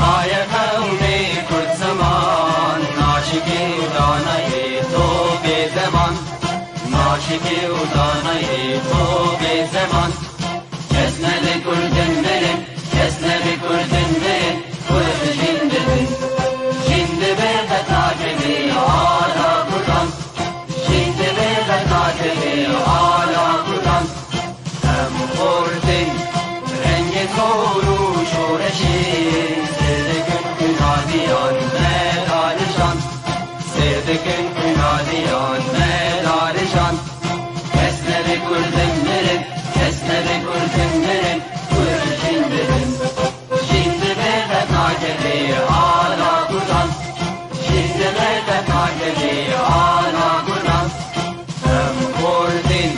آیه خونی کرد زمان ناشکی و دانایی تو به زمان ناشکی و دانایی تو به زمان Kesne be kurdun benim, kesne be kurdun benim, kurd jindibin. Şimdi be feta kebi ala kurdan, şimdi be feta kebi ala kurdan. Hem kurdin, rengi toru şoreşin, sevdikin günadiyan medarişan, sevdikin günadiyan medarişan. Kesne be kurdun benim, kesne be kurdun benim, kurd jindibin. Şimdi be feta kebi ala kurdan, şimdi be feta kebi ala kurdan. Hem kurdin,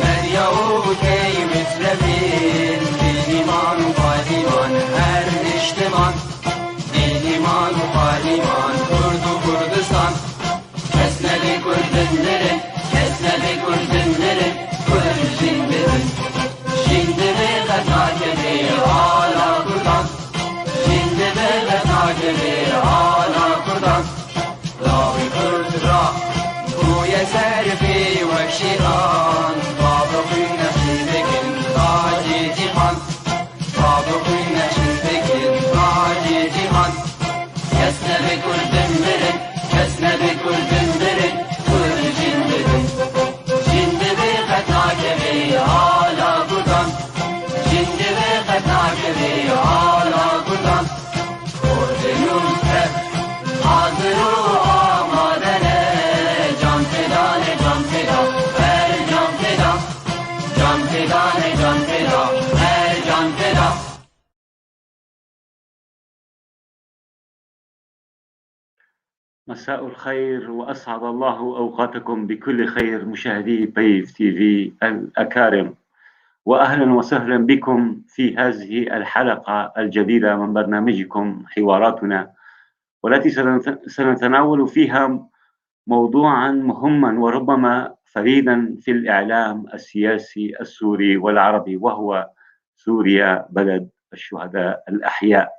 medyau key mitrevin, din iman paliman her niştiman, din iman paliman kurdu Kurdistan. Kesne be kurdun nerin, kesne be kurdun nerin, kurd jindibin. Şimdi be feta kebi ala kurdan, şimdi be feta kebi ala kurdan. Lavi kurd ra, bu yeserfi ve şiran, babı nesibekin taci cihan, babı nesibekin taci cihan. Kesne be kurdun berin, kesne be kurdun berin, kurd jindibin. Şimdi be feta kebi ala kurdan, şimdi be feta kebi ala kurdan. Kurdunun hep hazır o amadene, can feda ne can feda, her can feda, can feda ne can feda, her can feda. مساء الخير وأسعد الله أوقاتكم بكل خير مشاهدي بيف تي في الأكارم، وأهلا وسهلا بكم في هذه الحلقة الجديدة من برنامجكم حواراتنا، والتي سنتناول فيها موضوعا مهما وربما فريدا في الإعلام السياسي السوري والعربي، وهو سوريا بلد الشهداء الأحياء.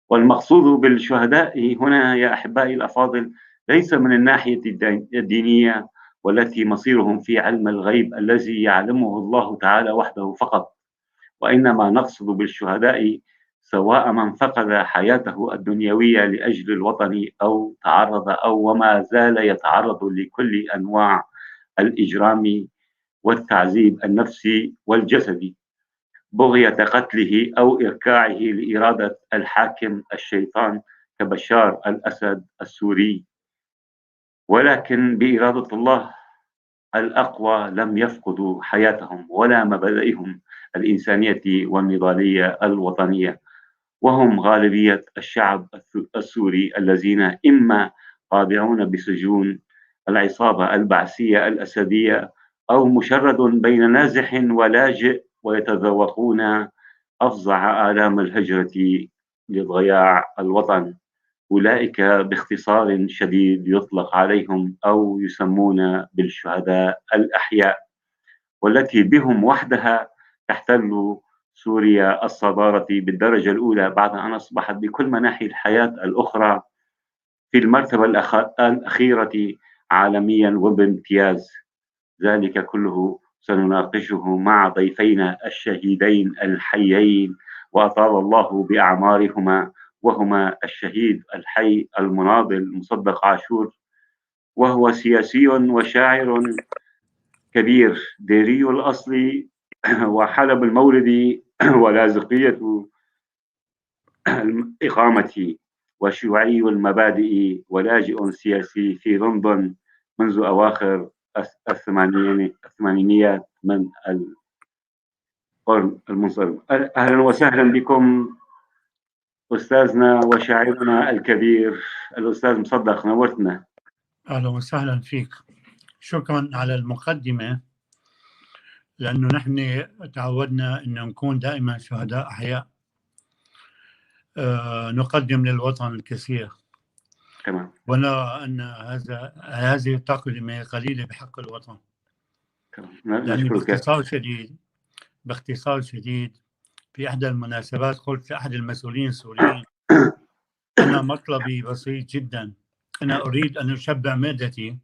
والمقصود بالشهداء هنا يا أحبائي الأفاضل ليس من الناحية الدينية والتي مصيرهم في علم الغيب الذي يعلمه الله تعالى وحده فقط، وإنما نقصد بالشهداء سواء من فقد حياته الدنيوية لأجل الوطن أو تعرض أو وما زال يتعرض لكل أنواع الإجرام والتعذيب النفسي والجسدي بغية قتله أو إركاعه لإرادة الحاكم الشيطان كبشار الأسد السوري، ولكن بإرادة الله الأقوى لم يفقدوا حياتهم ولا مبادئهم الإنسانية والنضالية الوطنية، وهم غالبية الشعب السوري الذين إما قابعون بسجون العصابة البعثية الأسدية أو مشرد بين نازح ولاجئ ويتذوقون أفظع آلام الهجرة لضياع الوطن. أولئك باختصار شديد يطلق عليهم أو يسمون بالشهداء الأحياء، والتي بهم وحدها تحتل سوريا الصدارة بالدرجة الأولى بعد أن أصبحت بكل مناحي الحياة الأخرى في المرتبة الأخيرة عالميا وبامتياز. ذلك كله سنناقشه مع ضيفينا الشهيدين الحيين وأطال الله بأعمارهما، وهما الشهيد الحي المناضل مصدق عاشور، وهو سياسي وشاعر كبير ديري الأصل وحلب المولد ولاذقية الإقامة وشيوعي المبادئ ولاجئ سياسي في لندن منذ أواخر الثمانينيات من القرن المنصرم. أهلا وسهلا بكم أستاذنا وشاعرنا الكبير الأستاذ مصدق، نورتنا. أهلا وسهلا فيك، شكرا على المقدمة، لأنه نحن تعودنا أن نكون دائما شهداء أحياء، نقدم للوطن الكثير. تمام. ونرى أن هذه التقدمة قليلة بحق الوطن. تمام. لأني نشكرك. باختصار شديد في إحدى المناسبات قلت لأحد المسؤولين السوريين أنا مطلبي بسيط جدا، أنا أريد أن أشبع معدتي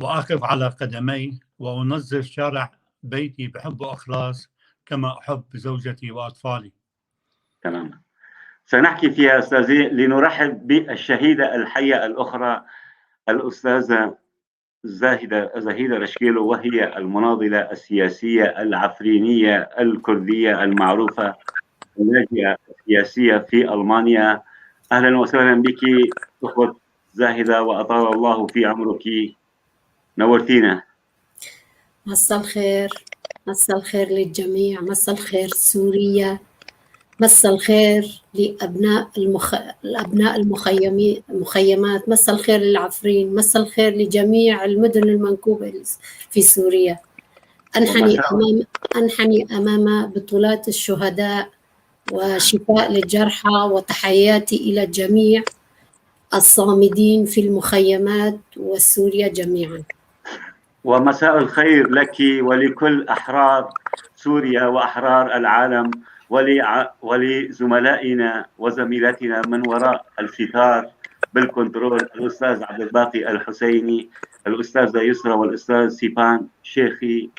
وأقف على قدمي وأنظف شارع بيتي بحب وإخلاص كما أحب زوجتي وأطفالي. تمام، سنحكي فيها أستاذي. لنرحب بالشهيدة الحية الأخرى الأستاذة زهيدة رشكيلو، وهي المناضلة السياسية العفرينية الكردية المعروفة اللاجئة السياسية في ألمانيا. أهلا وسهلا بك أخت زاهدة، وأطال الله في عمرك، نورتينا. مساء الخير، مساء الخير للجميع، مساء الخير سوريا، مساء الخير لأبناء الأبناء المخيمات، مساء الخير للعفرين، مساء الخير لجميع المدن المنكوبة في سوريا. أنحني أمام بطولات الشهداء وشفاء للجرحى، وتحياتي إلى الجميع الصامدين في المخيمات وسوريا جميعا. ومساء الخير لك ولكل أحرار سوريا وأحرار العالم ولزملائنا وزميلاتنا من وراء الستار بالكنترول، الأستاذ عبد الباقي الحسيني، الأستاذة يسرى، والأستاذ سيبان شيخي.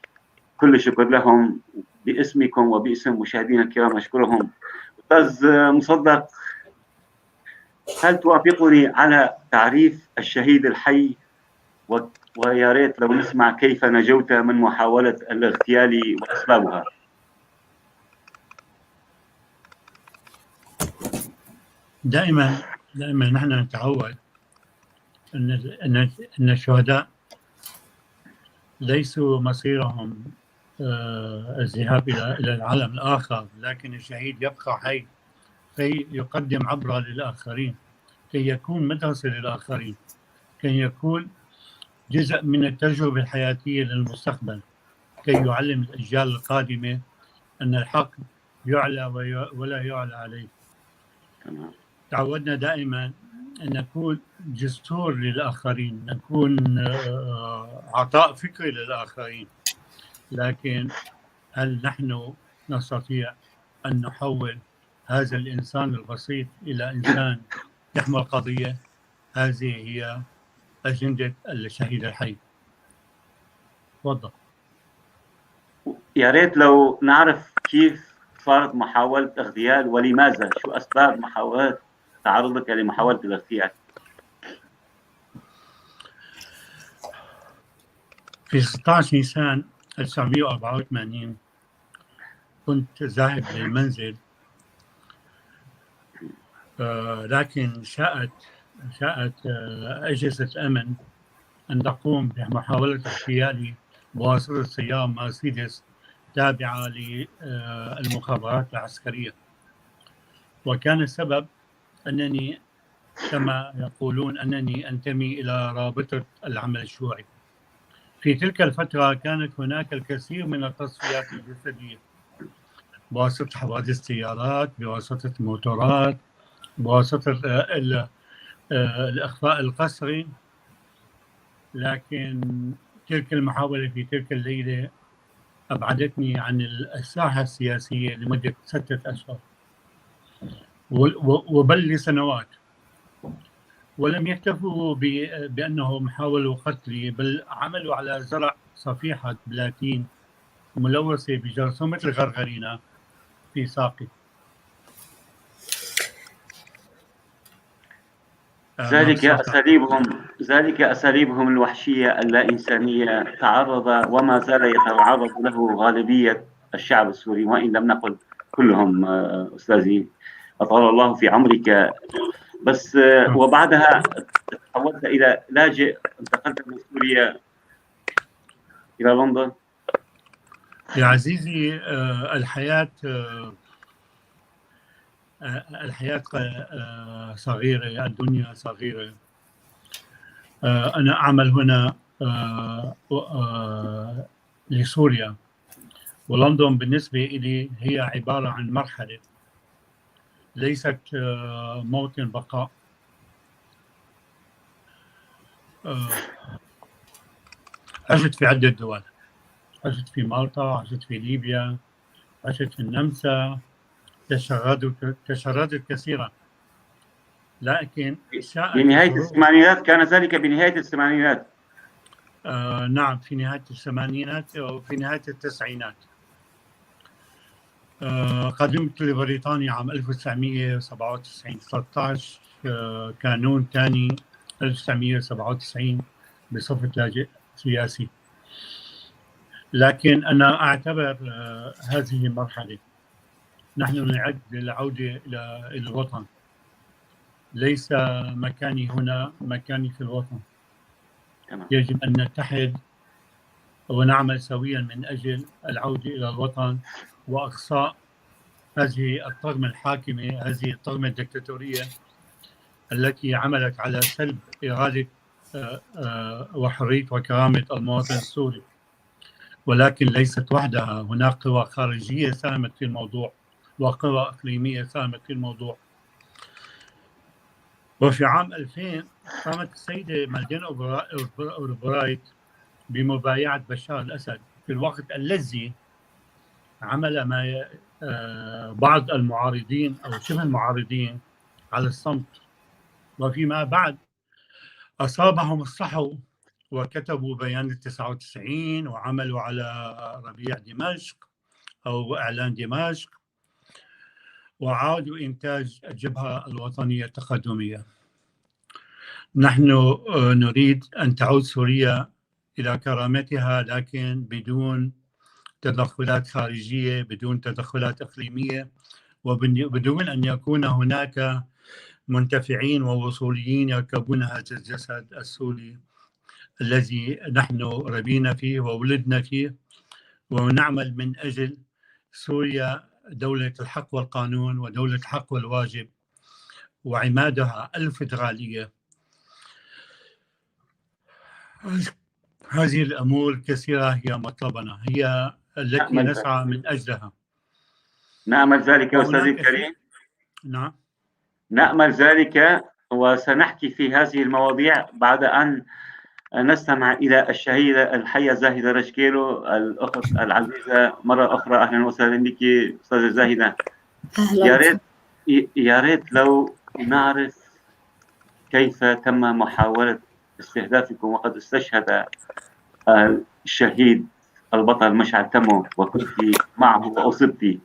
كل الشكر لهم باسمكم وباسم مشاهدينا الكرام، أشكرهم. أستاذ مصدق، هل توافقني على تعريف الشهيد الحي؟ ويا ريت لو نسمع كيف نجوت من محاولة الاغتيال وأسبابها. دائما نحن نتعود أن الشهداء ليسوا مصيرهم الذهاب إلى العالم الآخر، لكن الشهيد يبقى حي كي يقدم عبرة للآخرين، كي يكون مدرسة للآخرين، كي يكون جزء من التجربة الحياتية للمستقبل، كي يعلم الأجيال القادمة أن الحق يعلى ولا يعلى عليه. تعودنا دائما أن نكون جسور للآخرين، نكون عطاء فكري للآخرين، لكن هل نحن نستطيع أن نحول هذا الإنسان البسيط إلى إنسان يحمل قضية؟ هذه هي أجندة الشهيد الحي. تفضل. يا ريت لو نعرف كيف صارت محاولة اغتيال ولماذا، شو أسباب محاولة تعرضك لمحاولة الاغتيال؟ في 16 نيسان 1984 كنت ذاهب للمنزل، لكن شاءت أجهزة الأمن أن تقوم بمحاولة اغتيالي بواسطة سيارة مرسيدس تابعة للمخابرات العسكرية، وكان السبب أنني كما يقولون أنني أنتمي إلى رابطة العمل الشيوعي. في تلك الفترة كانت هناك الكثير من التصفيات الجسدية بواسطة حوادث سيارات، بواسطة موتورات، بواسطة الإخفاء القسري، لكن تلك المحاولة في تلك الليلة أبعدتني عن الساحة السياسية لمدة 6 أشهر وبل لسنوات، ولم يكتفوا بأنهم حاولوا قتلي، بل عملوا على زرع صفيحة بلاتين ملوثة بجرثومة الغرغرينة في ساقي. ذلك أساليبهم الوحشية اللا إنسانية تعرض وما زال يتعرض له غالبية الشعب السوري، وإن لم نقل كلهم. أستاذي أطال الله في عمرك. بس وبعدها تحولت إلى لاجئ، انتقلت من سوريا إلى لندن. يا عزيزي، الحياة صغيرة، الدنيا صغيرة. أنا أعمل هنا لسوريا، ولندن بالنسبة إلي هي عبارة عن مرحلة، ليست موطن بقاء. عشت في عدة دول، عشت في مالطا، عشت في ليبيا، عشت في النمسا، تشردت كثيرا، لكن شاءت بنهاية الظروف. الثمانينات كان ذلك، بنهاية الثمانينات. نعم، في نهاية الثمانينات أو في نهاية التسعينات. قدمت لبريطانيا عام 1997، 13 كانون ثاني 1997 بصفة لاجئ سياسي. لكن أنا أعتبر هذه مرحلة نحن نعد للعودة إلى الوطن. ليس مكاني هنا، مكاني في الوطن. يجب أن نتحد ونعمل سويا من أجل العودة إلى الوطن وإقصاء هذه الطغمة الحاكمة، هذه الطغمة الدكتاتورية التي عملت على سلب إرادة وحرية وكرامة المواطن السوري. ولكن ليست وحدها، هناك قوى خارجية ساهمت في الموضوع وقوى إقليمية ساهمت في الموضوع. وفي عام 2000 قامت السيدة مادلين أولبرايت بمبايعة بشار الأسد في الوقت الذي عمل ما بعض المعارضين أو شبه المعارضين على الصمت، وفيما بعد أصابهم الصحو وكتبوا بيان 99 وعملوا على ربيع دمشق أو إعلان دمشق، وعادوا إنتاج الجبهة الوطنية التقدمية. نحن نريد أن تعود سوريا إلى كرامتها، لكن بدون تدخلات خارجية، بدون تدخلات إقليمية، وبدون أن يكون هناك منتفعين ووصوليين يركبون هذا الجسد السوري الذي نحن ربينا فيه وولدنا فيه، ونعمل من أجل سوريا دولة الحق والقانون ودولة الحق والواجب وعمادها الفدرالية. هذه الأمور الكثيرة هي مطلبنا، هي التي نسعى من أجلها. نأمل ذلك يا أستاذ الكريم. نعم، نأمل ذلك، وسنحكي في هذه المواضيع بعد أن نستمع إلى الشهيدة الحية زاهدة رشكيلو، الأخت العزيزة. مرة أخرى أهلا وسهلا بك أستاذة زاهدة. أهلا. يا ريت لو نعرف كيف تم محاولة استهدافكم، وقد استشهد الشهيد البطل مشعل تمو وكنت معه وأصبت،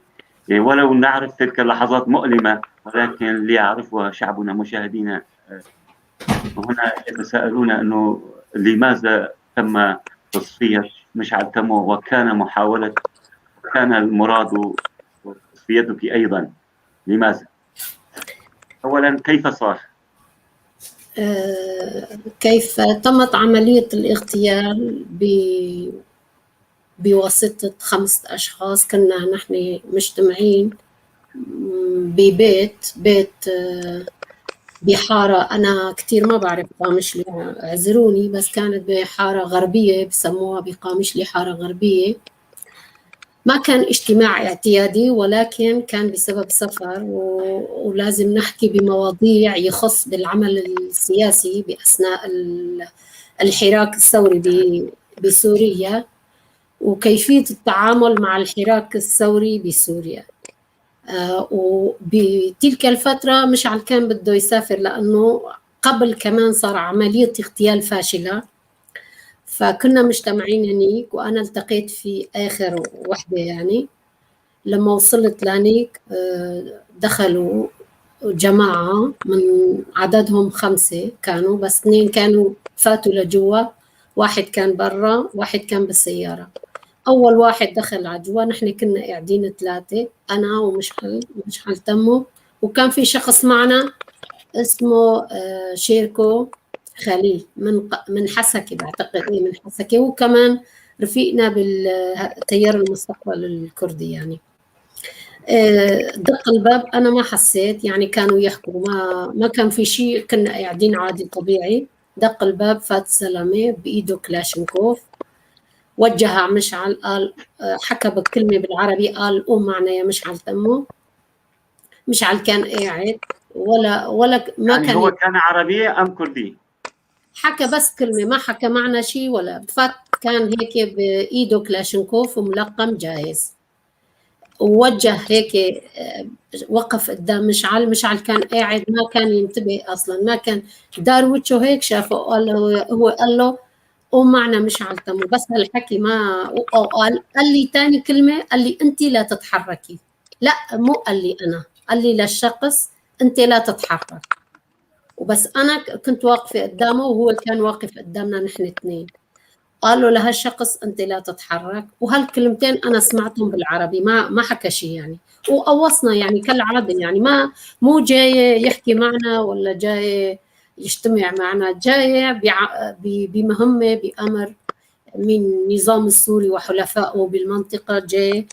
ولو نعرف تلك اللحظات مؤلمة ولكن ليعرفها شعبنا مشاهدينا. هنا يتساءلون أنه لماذا تم تصفية مشعل تمو، وكان محاولة، كان المراد تصفيتك أيضا، لماذا؟ أولا كيف صار؟ كيف تمت عملية الاغتيال بواسطة 5 أشخاص. كنا نحن مجتمعين ببيت بيت بحارة، أنا كتير ما بعرف قامشلي، اعذروني، بس كانت بحارة غربية، بسموها بقامشلي حارة غربية. ما كان اجتماع اعتيادي، ولكن كان بسبب سفر ولازم نحكي بمواضيع يخص بالعمل السياسي بأثناء الحراك الثوري بسوريا، وكيفية التعامل مع الحراك الثوري بسوريا. وبتلك الفترة مشعل كان بده يسافر، لأنه قبل كمان صار عملية اغتيال فاشلة، فكنا مجتمعين هنيك، وأنا التقيت في آخر وحدة. يعني لما وصلت لهنيك دخلوا جماعة من عددهم 5 كانوا، بس 2 كانوا فاتوا لجوا، واحد كان برا، واحد كان بالسيارة. أول واحد دخل على جوا، نحن كنا قاعدين 3، أنا ومشعل، مشعل تمو، وكان في شخص معنا اسمه شيركو خليل من حسكة، بعتقد إيه من حسكة، وكمان رفيقنا بالتيار المستقبل الكردي. يعني دق الباب، أنا ما حسيت، يعني كانوا يحكوا، ما كان في شيء، كنا قاعدين عادي طبيعي. دق الباب، فات زلمة بإيده كلاشنكوف، وجه على مشعل، قال حكى بكلمة بالعربي، قال قوم معنا يا مشعل تمو. مشعل كان قاعد ولا ما يعني كان هو كان عربي أم كردي؟ حكى بس كلمة، ما حكى معنا شيء ولا فات، كان هيك بإيده كلاشنكوف وملقم جاهز. ووجه هيك، وقف قدام مشعل. مشعل كان قاعد ما كان ينتبه اصلا، ما كان دار وجهه هيك شافه، قال له، هو قال له قوم معنا مشعل تمو، بس هالحكي ما قال لي ثاني كلمة، قال لي انت لا تتحركي. لا مو قال لي انا، قال لي للشخص انت لا تتحرك، وبس انا كنت واقفة قدامه وهو كان واقف قدامنا نحن اثنين. قال له لهالشخص انت لا تتحرك، وهالكلمتين انا سمعتهم بالعربي، ما حكى شيء يعني، وقوصنا يعني كالعادة يعني، ما مو جاي يحكي معنا ولا جاي يجتمع معنا، جاي بمهمة بامر من النظام السوري وحلفائه بالمنطقة، جاي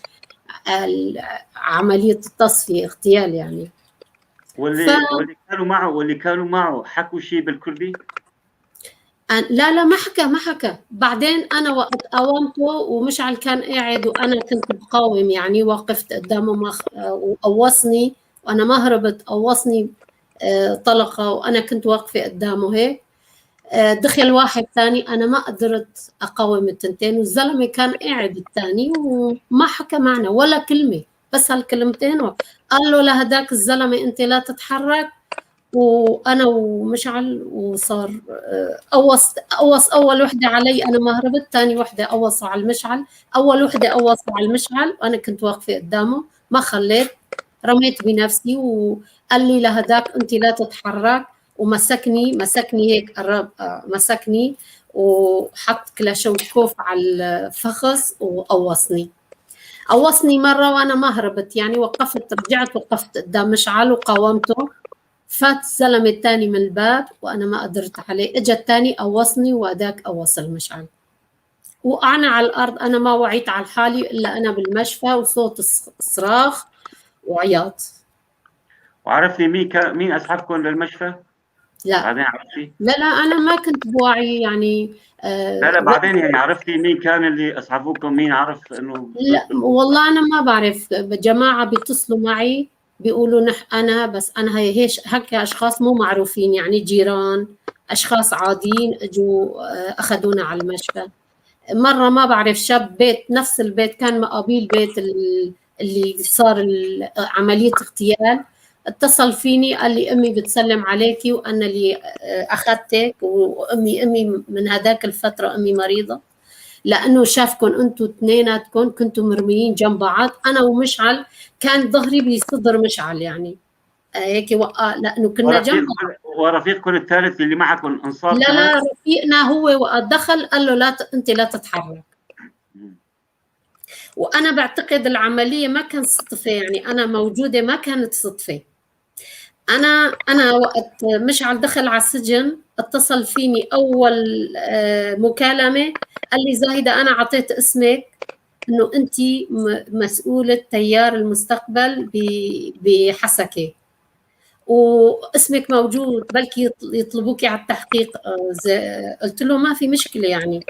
عملية التصفية اغتيال يعني. واللي كانوا معه حكوا شيء بالكردي؟ لا لا، ما حكى. بعدين انا وقت قاومته ومشعل كان قاعد وانا كنت بقاوم يعني، وقفت قدامه ما وقوصني وانا ما هربت، قوصني طلقه وانا كنت واقفة قدامه هيك. دخل واحد ثاني، انا ما قدرت اقاوم التنتين، والزلمه كان قاعد الثاني وما حكى معنا ولا كلمة، بس هالكلمتين قال له لهداك الزلمة انت لا تتحرك، وانا ومشعل، وصار قوص اول وحده علي، انا ما هربت، ثاني وحده قوصوا على المشعل، اول وحده قوصوا على المشعل وانا كنت واقفة قدامه، ما خليت، رميت بنفسي، وقال لي لهداك انت لا تتحرك، ومسكني، مسكني هيك قرب، مسكني وحط كلاشنكوف على الفخذ وقوصني، قوصني مرة وانا ما هربت يعني، وقفت، رجعت وقفت قدام مشعل وقاومته. فات الزلمة الثاني من الباب وانا ما قدرت عليه، اجى الثاني قوصني وهداك قوص المشعل، وقعنا على الارض. انا ما وعيت على حالي الا انا بالمشفى وصوت صراخ وعياط. وعرفتي مين اسعفكم للمشفى؟ لا بعدين عرفتي؟ لا لا، انا ما كنت بوعي يعني. لا لا، بعدين يعني عرفتي مين كان اللي اسعفوكم؟ مين عرف انه؟ لا والله انا ما بعرف، جماعة بيتصلوا معي بيقولوا انا، بس انا هي هيش هيك اشخاص مو معروفين يعني، جيران، اشخاص عاديين اجوا اخذونا على المشفى. مرة ما بعرف شاب بيت، نفس البيت كان مقابل بيت اللي صار عملية اغتيال، اتصل فيني قال لي امي بتسلم عليكي وانا اللي اخذتك، وامي امي من هذاك الفترة امي مريضه، لانه شافكم انتم اثنيناتكم كنتم مرميين جنب بعض، انا ومشعل كان ظهري بصدر مشعل يعني هيك وقع، لانه كنا جنب بعض. ورفيقكم الثالث اللي معكم انصار؟ لا لا، رفيقنا هو وقت دخل قال له لا انت لا تتحرك. وانا بعتقد العملية ما كانت صدفة يعني، انا موجودة ما كانت صدفة. انا وقت مشعل دخل على السجن اتصل فيني اول مكالمة، قال لي زاهده انا اعطيت اسمك انه انت مسؤولة تيار المستقبل بحسكه، واسمك موجود، بلكي يطلبوكي على التحقيق. قلت له ما في مشكلة يعني.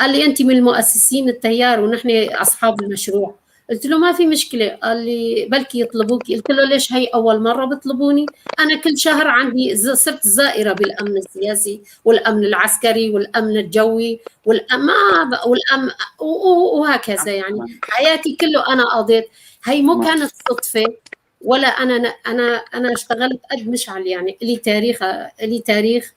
قال لي انت من المؤسسين التيار ونحن اصحاب المشروع. قلت له ما في مشكلة. قال لي بلكي يطلبوك. قلت له ليش هي اول مرة بيطلبوني؟ انا كل شهر عندي، صرت زائره بالامن السياسي والامن العسكري والامن الجوي والامن والامن وهكذا يعني، حياتي كله انا قضيت. هي مو كانت صدفة ولا انا انا انا اشتغلت قد مشعل يعني، لي تاريخ، لي تاريخ،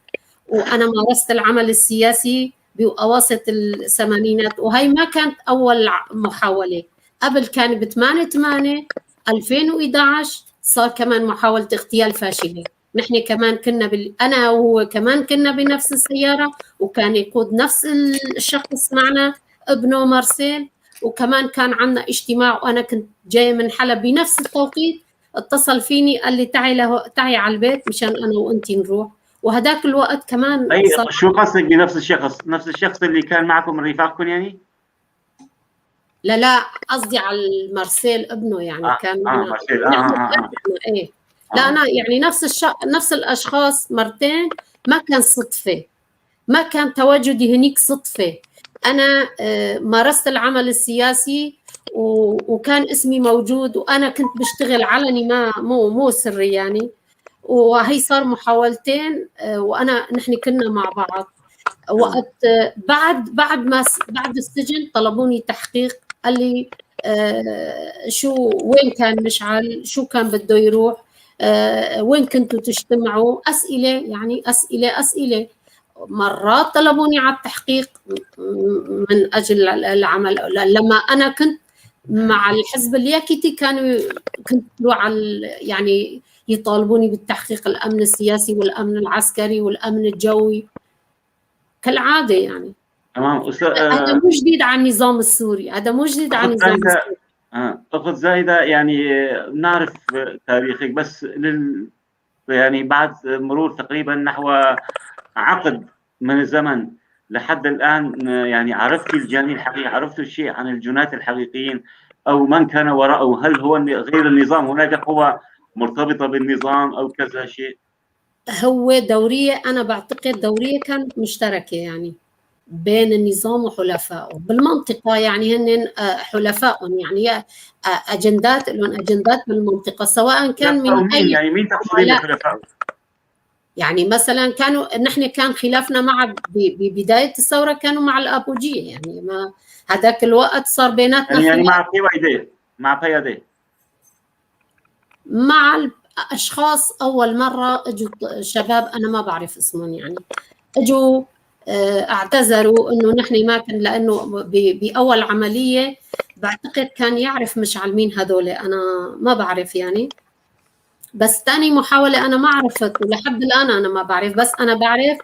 وانا مارست العمل السياسي بأواسط الثمانينات، وهي ما كانت اول محاولة. قبل كان ب 8 8 2011 صار كمان محاولة اغتيال فاشلة. نحن كمان كنا أنا وهو كمان كنا بنفس السيارة، وكان يقود نفس الشخص معنا ابنه مارسيل، وكمان كان عندنا اجتماع، وأنا كنت جاية من حلب بنفس التوقيت. اتصل فيني قال لي تعي على البيت مشان أنا وأنت نروح، وهداك الوقت كمان. أي شو قصدك بنفس الشخص؟ نفس الشخص اللي كان معكم من رفاقكم يعني؟ لا لا، قصدي على مارسيل ابنه يعني. كان مارسيل. ايه لا، انا يعني نفس الاشخاص مرتين، ما كان صدفة، ما كان تواجدي هنيك صدفة. انا مارست العمل السياسي وكان اسمي موجود، وانا كنت بشتغل علني، ما مو سري يعني. وهي صار محاولتين، وانا نحن كنا مع بعض وقت بعد بعد ما بعد السجن طلبوني تحقيق. قال لي شو وين كان مشعل، شو كان بده يروح، وين كنتوا تجتمعوا، أسئلة يعني أسئلة أسئلة. مرات طلبوني على التحقيق من أجل العمل. لما أنا كنت مع الحزب الياكيتي كانوا كنت على يعني يطالبوني بالتحقيق الأمن السياسي والأمن العسكري والأمن الجوي كالعادة يعني. تمام. هذا مو جديد على النظام السوري، هذا مو جديد على النظام السوري. أخت زايدة، يعني نعرف تاريخك، بس يعني بعد مرور تقريبا نحو عقد من الزمن لحد الآن، يعني عرفتي الجاني الحقيقي، عرفتوا شيء عن الجنات الحقيقيين أو من كان وراءه؟ هل هو غير النظام؟ هناك قوى مرتبطة بالنظام أو كذا شيء؟ هو دورية، أنا بعتقد دورية كانت مشتركة يعني بين النظام وحلفائه بالمنطقة، يعني هن حلفائهم، يعني أجندات لهم، أجندات بالمنطقة، سواء كان من أي يعني مين تقصدين بحلفائه؟ يعني مثلا كانوا نحن كان خلافنا مع ببداية الثورة كانوا مع الأبوجية، يعني ما هذاك الوقت صار بيناتنا يعني مع بي مع بي مع الأشخاص. أول مرة اجوا شباب أنا ما بعرف اسمهم، يعني اجوا اعتذروا انه نحن ما كان، لانه باول عملية بعتقد كان يعرف مشعل مين هذول، انا ما بعرف يعني. بس ثاني محاولة انا ما عرفت، ولحد الان انا ما بعرف، بس انا بعرف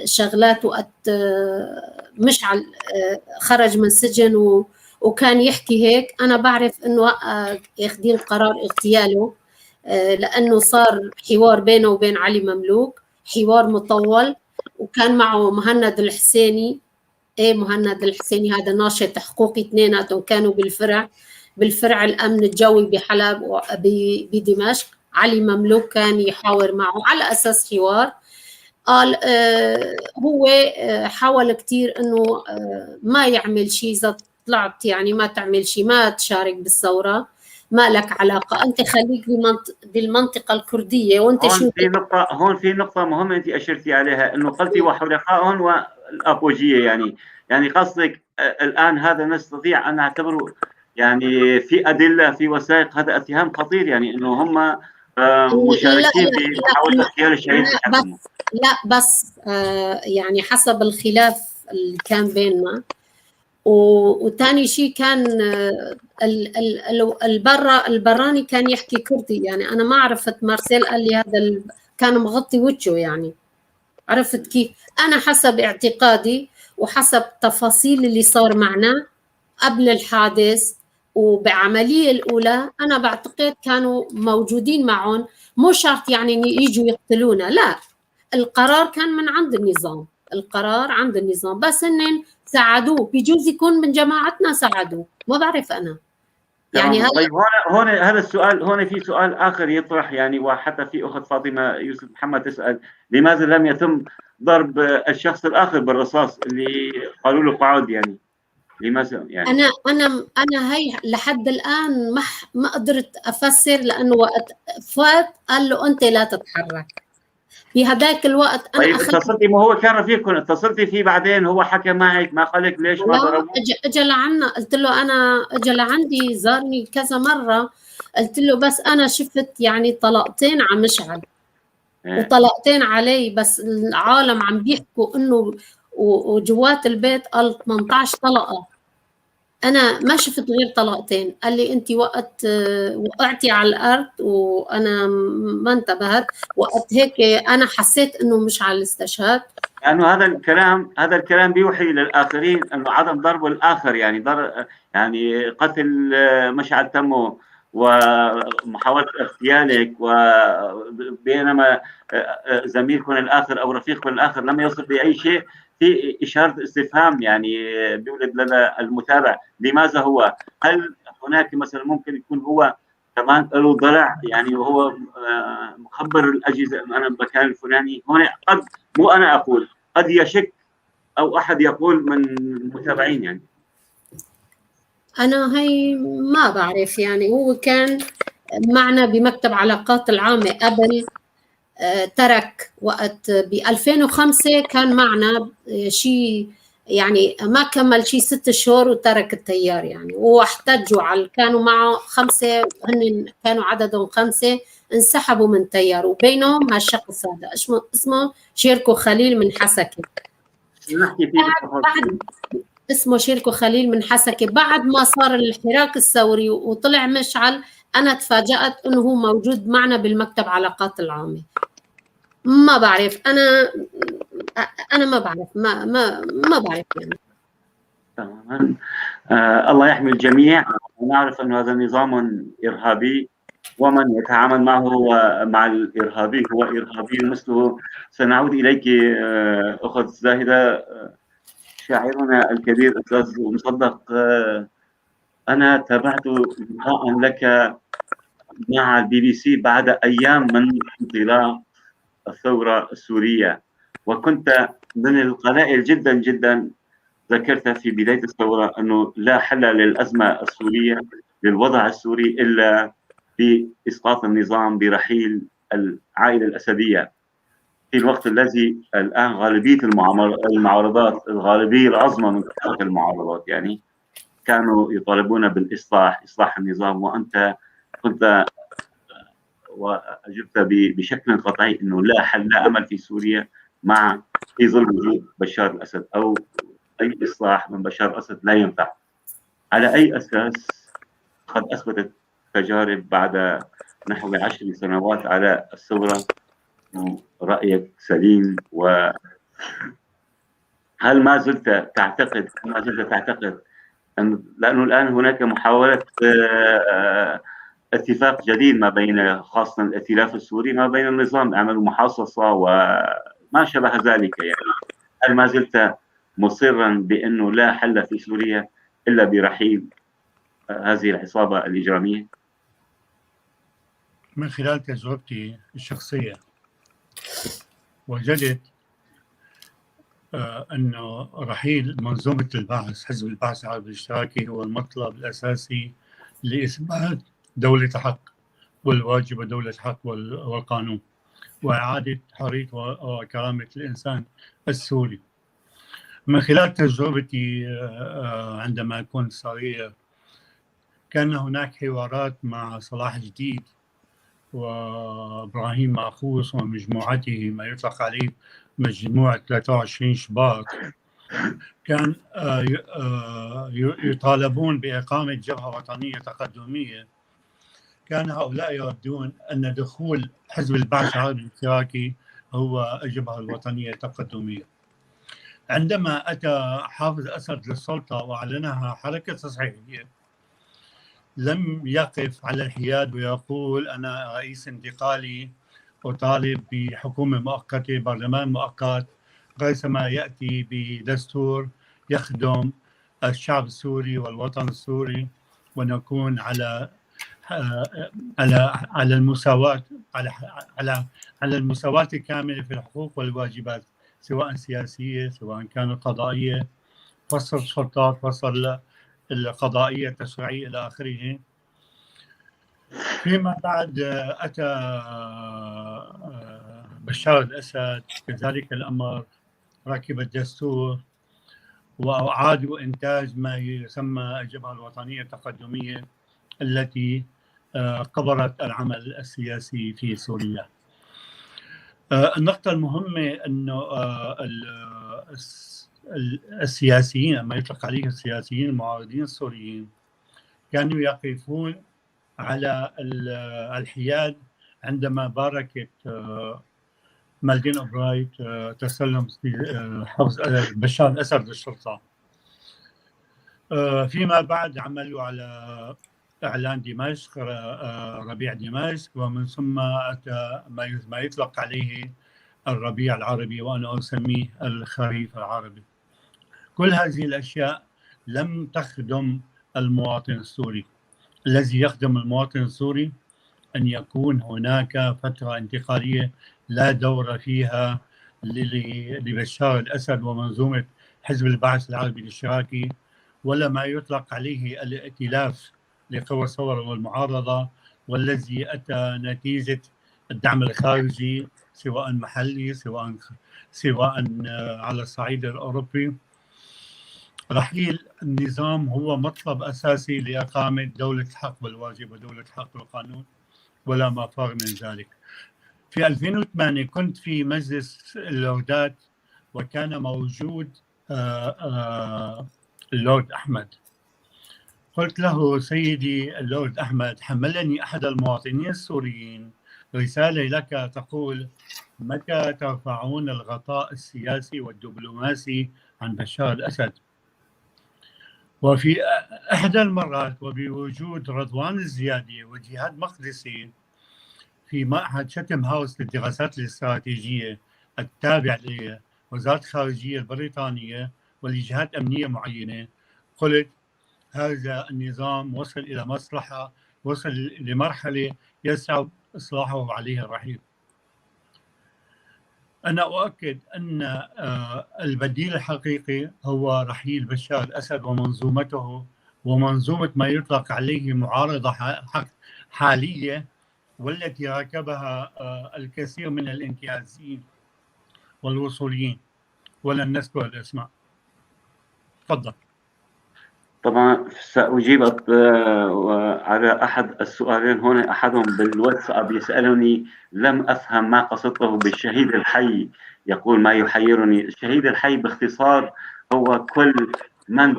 شغلات وقت مشعل خرج من سجن وكان يحكي هيك، انا بعرف انه اخذين قرار اغتياله، لانه صار حوار بينه وبين علي مملوك، حوار مطول، وكان معه مهند الحسيني. ايه مهند الحسيني هذا ناشط حقوقي، اثنيناتهم كانوا بالفرع الامن الجوي بحلب وبدمشق. علي مملوك كان يحاور معه على اساس حوار، قال هو حاول كثير انه ما يعمل شيء، اذا طلعت يعني ما تعمل شيء، ما تشارك بالثورة، ما لك علاقة، انت خليك بالمنطقة الكردية. وانت هون شو في نقطة، هون في نقطة مهمة انت اشرتي عليها، انه قلتي وحلفائهم والابوجيه، يعني قصدك الان هذا نستطيع ان نعتبره يعني في ادلة، في وثائق، هذا اتهام خطير، يعني انه هم مشاركين في محاولة اغتيال الشهيد. لا بس يعني حسب الخلاف اللي كان بيننا. وثاني شيء كان البراني كان يحكي كردي، يعني انا ما عرفت، مارسيل قال لي هذا كان مغطي وجهه، يعني عرفت كيف؟ انا حسب اعتقادي وحسب تفاصيل اللي صار معنا قبل الحادث وبعملية الأولى، أنا بعتقد كانوا موجودين معهم، مو شرط يعني يجوا يقتلونا، لا، القرار كان من عند النظام، القرار عند النظام، بس إنن ساعدوه، بيجوز يكون من جماعتنا ساعدوه، ما بعرف أنا يعني. هذا طيب هون هذا السؤال، هون في سؤال آخر يطرح، يعني وحتى في أخت فاطمة يوسف محمد تسأل لماذا لم يتم ضرب الشخص الآخر بالرصاص اللي قالوا له قعد، يعني لماذا يعني؟ انا هي لحد الان ما قدرت افسر، لانه وقت فات قال له انت لا تتحرك بهداك الوقت. انا طيب اتصلتي، ما هو كان رفيقكم، اتصلتي فيه بعدين هو حكى معك، ما قال لك ليش ما ضربوه؟ اجى لعنا، قلت له انا اجى لعندي زارني كذا مرة، قلت له بس انا شفت يعني طلقتين على مشعل وطلقتين علي، بس العالم عم بيحكوا انه وجوات البيت قال 18 طلقه، انا ما شفت غير طلقتين. قال لي انت وقت وقعتي على الارض وانا ما انتبهت، وقت هيك انا حسيت انه مش على الاستشهاد. لانه هذا الكلام بيوحي للاخرين انه عدم ضرب الاخر، يعني يعني قتل مشعل تمو ومحاولة اغتيالك، وبينما زميلكم الاخر او رفيقكم الاخر لم يصل باي شيء، في إشارة استفهام يعني بيولد لدى المتابع، لماذا هو؟ هل هناك مثلا ممكن يكون هو كمان له ضلع، يعني وهو مخبر الأجهزة أنه أنا بمكان الفلاني؟ هنا قد، مو أنا أقول، قد يشك أو أحد يقول من المتابعين يعني. أنا هي ما بعرف، يعني هو كان معنا بمكتب علاقات العامة قبل، ترك وقت ب 2005 كان معنا شيء يعني ما كمل شيء 6 شهور وترك التيار يعني، واحتجوا على كانوا معه 5، هن كانوا عددهم 5 انسحبوا من تيار، وبينهم هالشخص هذا اسمه شيركو خليل من حسكة. بعد اسمه شيركو خليل من حسكة. بعد ما صار الحراك الثوري وطلع مشعل، أنا تفاجأت إنه هو موجود معنا بالمكتب علاقات العامة. ما بعرف، أنا ما بعرف، ما ما ما بعرف يعني. تماما. الله يحمي الجميع. ونعرف أن هذا نظام إرهابي، ومن يتعامل معه مع الإرهابي هو إرهابي مثله. سنعود إليك أخت زاهدة. شاعرنا الكبير أستاذ مصدق، أنا تابعت لقاء لك مع الBBC بعد أيام من انطلاق الثورة السورية، وكنت من القلائل جدا جدا ذكرت في بداية الثورة أنه لا حل للأزمة السورية، للوضع السوري، إلا بإسقاط النظام، برحيل العائلة الأسدية، في الوقت الذي الآن غالبية المعارضات، الغالبية العظمى من المعارضات يعني كانوا يطالبون بالإصلاح، إصلاح النظام، وأنت كنت وأجبت بشكل قطعي أنه لا حل، لا أمل في سوريا مع في ظل وجود بشار الأسد، أو أي إصلاح من بشار الأسد لا ينفع. على أي أساس قد أثبتت تجارب بعد نحو 10 سنوات على الثورة رأيك سليم؟ وهل ما زلت تعتقد، ما زلت تعتقد أن، لأنه الآن هناك محاولة اتفاق جديد ما بين، خاصة الائتلاف السوري، ما بين النظام، عملوا محاصصة وما شابه ذلك يعني، هل ما زلت مصرا بأنه لا حل في سوريا إلا برحيل هذه العصابة الإجرامية؟ من خلال تجربتي الشخصية وجدت أنه رحيل منظومة البعث، حزب البعث العربي الاشتراكي، هو المطلب الأساسي لإثبات دولة حق والواجب ودولة حق والقانون، وإعادة حرية وكرامة الإنسان السوري. من خلال تجربتي عندما كنت صغير، كان هناك حوارات مع صلاح جديد وإبراهيم ماخوس ومجموعته، ما يطلق عليه مجموعة 23 شباط. كان يطالبون بإقامة جبهة وطنية تقدمية. كان هؤلاء يردون أن دخول حزب البعث العربي الاشتراكي هو الجبهة الوطنية التقدمية. عندما أتى حافظ أسد للسلطة وأعلنها حركة تصحيحية، لم يقف على الحياد ويقول أنا رئيس انتقالي أطالب بحكومة مؤقتة، برلمان مؤقت، ريثما يأتي بدستور يخدم الشعب السوري والوطن السوري، ونكون على على على المساواة، على على على المساواة الكاملة في الحقوق والواجبات، سواء سياسية سواء كانت قضائية، فصل السلطات، فصل القضائية التشريعية إلى آخره. فيما بعد أتى بشار الأسد كذلك الأمر، ركب الدستور وأعادوا إنتاج ما يسمى الجبهة الوطنية التقدمية التي قبرت العمل السياسي في سوريا. النقطة المهمة أنه السياسيين، ما يطلق عليه السياسيين المعارضين السوريين، كانوا يقفون على الحياد عندما باركت مالدين أوبرايت تسلم حفظ بشار الأسد للسلطة. فيما بعد عملوا على إعلان دمشق، ربيع دمشق، ومن ثم أتى ما يطلق عليه الربيع العربي، وأنا أسميه الخريف العربي. كل هذه الأشياء لم تخدم المواطن السوري. الذي يخدم المواطن السوري أن يكون هناك فترة انتقالية لا دور فيها لبشار الأسد ومنظومة حزب البعث العربي الاشتراكي، ولا ما يطلق عليه الائتلاف لقوى الثورة والمعارضة، والذي أتى نتيجة الدعم الخارجي سواء محلي سواء على الصعيد الأوروبي. رحيل النظام هو مطلب أساسي لإقامة دولة الحق والواجب ودولة الحق والقانون، ولا مفر من ذلك. في 2008 كنت في مجلس اللوردات، وكان موجود اللورد أحمد. قلت له: سيدي اللورد أحمد، حملني أحد المواطنين السوريين رسالة لك تقول: متى ترفعون الغطاء السياسي والدبلوماسي عن بشار الأسد؟ وفي إحدى المرات وبوجود رضوان الزيادي وجهاد مقدسي في معهد تشاتم هاوس للدراسات الاستراتيجية التابع لوزارة الخارجية البريطانية ولجهات أمنية معينة، قلت: هذا النظام وصل إلى مصلحة، وصل لمرحلة يصعب إصلاحه وعليه الرحيل. أنا أؤكد أن البديل الحقيقي هو رحيل بشار الأسد ومنظومته، ومنظومة ما يطلق عليه معارضة حالية، والتي راكبها الكثير من الانتهازيين والوصوليين، ولن نذكر الأسماء. تفضل. طبعا سأجيب على أحد السؤالين هنا. أحدهم بالواتساب يسألني: لم أفهم ما قصدته بالشهيد الحي. يقول: ما يحيرني الشهيد الحي باختصار هو كل من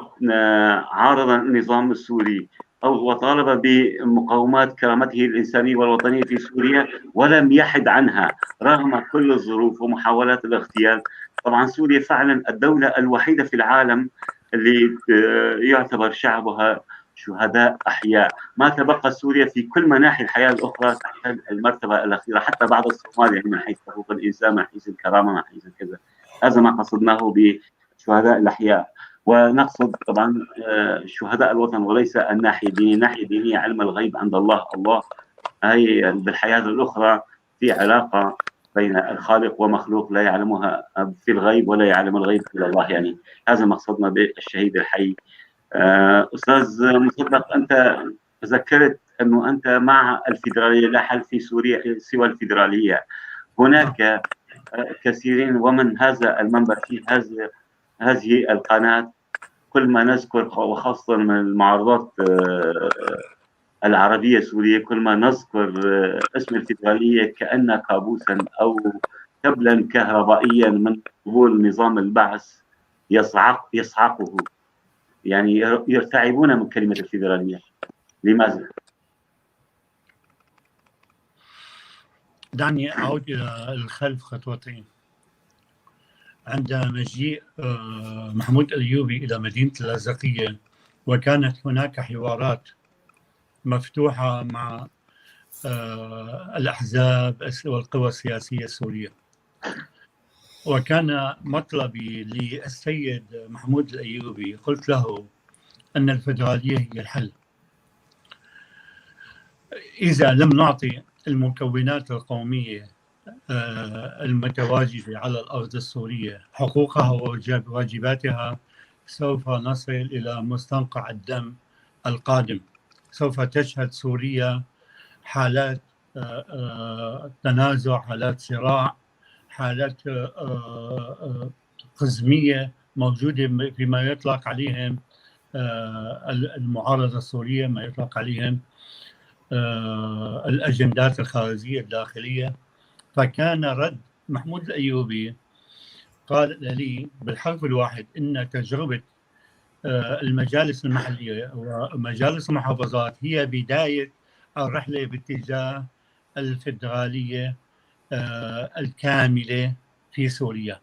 عارض النظام السوري أو وطالب بمقاومات كرامته الإنسانية والوطنية في سوريا ولم يحد عنها رغم كل الظروف ومحاولات الاغتيال. طبعا سوريا فعلا الدولة الوحيدة في العالم اللي يعتبر شعبها شهداء أحياء. ما تبقى سوريا في كل مناحي الحياة الأخرى تحت المرتبة الأخيرة، حتى بعد الصومال، يعني من حيث حقوق الإنسان، من حيث الكرامة، من حيث كذا. هذا ما قصدناه بشهداء الأحياء، ونقصد طبعا شهداء الوطن وليس الناحية الدينية. الناحية الدينية علم الغيب عند الله، الله هي بالحياة الأخرى في علاقة بين الخالق ومخلوق لا يعلمها في الغيب ولا يعلم الغيب إلا الله. يعني هذا مقصدنا بالشهيد الحي. أستاذ مصدق، أنت ذكرت أنه أنت مع الفيدرالية، لا حل في سوريا سوى الفيدرالية. هناك كثيرين ومن هذا المنبر في هذه القناة كل ما نذكر، وخاصة من المعارضات العربية السورية، كل ما نذكر اسم الفيدرالية كأن كابوسا أو كبلا كهربائيا من قبول نظام البعث يصعقه، يعني يرتعبون من كلمة الفيدرالية. لماذا؟ دعني أعود إلى الخلف خطوتين. عند مجيء محمود الأيوبي إلى مدينة اللاذقية، وكانت هناك حوارات مفتوحة مع الأحزاب والقوى السياسية السورية، وكان مطلبي للسيد محمود الأيوبي، قلت له أن الفيدرالية هي الحل. إذا لم نعطي المكونات القومية المتواجدة على الأرض السورية حقوقها وواجباتها، سوف نصل إلى مستنقع الدم القادم. سوف تشهد سوريا حالات تنازع، حالات صراع، حالات قزمية موجودة فيما يطلق عليهم المعارضة السورية، ما يطلق عليهم الأجندات الخارجية الداخلية. فكان رد محمود الأيوبي، قال لي بالحرف الواحد إن تجربة المجالس المحلية ومجالس المحافظات هي بداية الرحلة باتجاه الفيدرالية الكاملة في سوريا.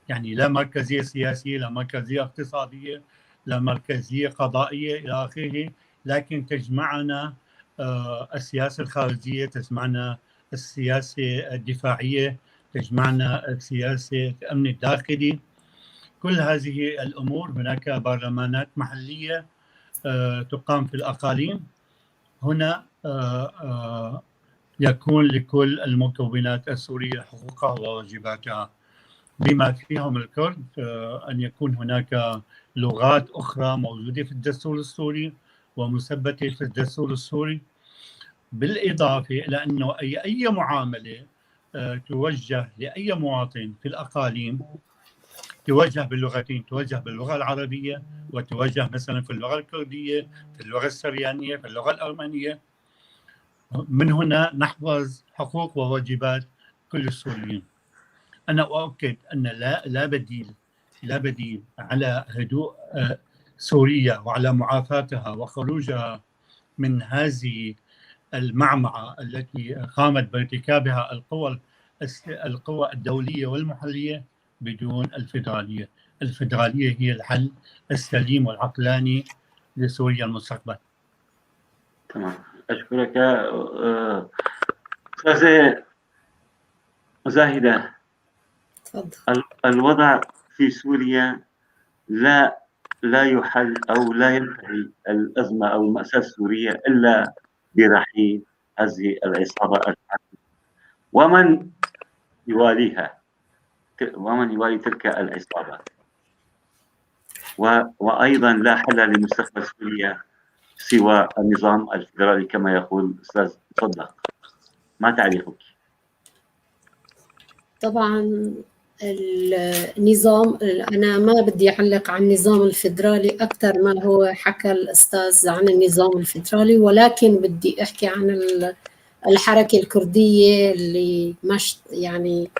يعني لا مركزية سياسية، لا مركزية اقتصادية، لا مركزية قضائية إلى آخره، لكن تجمعنا السياسة الخارجية، تجمعنا السياسة الدفاعية، تجمعنا السياسة الأمن الداخلي، كل هذه الأمور. هناك برلمانات محلية تقام في الأقاليم. هنا يكون لكل المكونات السورية حقوقها وواجباتها، بما فيهم الكرد، أن يكون هناك لغات أخرى موجودة في الدستور السوري ومثبتة في الدستور السوري، بالإضافة إلى أنه أي معاملة توجه لأي مواطن في الأقاليم توجه باللغتين، توجه باللغة العربية وتوجه مثلا في اللغة الكردية، في اللغة السريانية، في اللغة الأرمنية. من هنا نحفظ حقوق وواجبات كل السوريين. أنا أؤكد أن لا بديل على هدوء سوريا وعلى معافاتها وخروجها من هذه المعمعة التي قامت بارتكابها القوى الدولية والمحلية بدون الفيدرالية. الفيدرالية هي الحل السليم والعقلاني لسوريا المستقبل. تمام، أشكرك أستاذة زاهدة. تفضل. الوضع في سوريا لا يحل أو لا ينتهي الأزمة أو المأساة السورية إلا برحيل هذه العصابة الحاكمة ومن يواليها، ومن يوالي تلك العصابة. وأيضا لا حل لمستقبل سوريا سوى النظام الفيدرالي كما يقول الأستاذ مصدق. ما تعليقك؟ طبعا النظام، أنا ما بدي أعلق عن النظام الفيدرالي أكثر ما هو حكى الأستاذ عن النظام الفيدرالي، ولكن بدي أحكي عن الحركة الكردية اللي مش يعني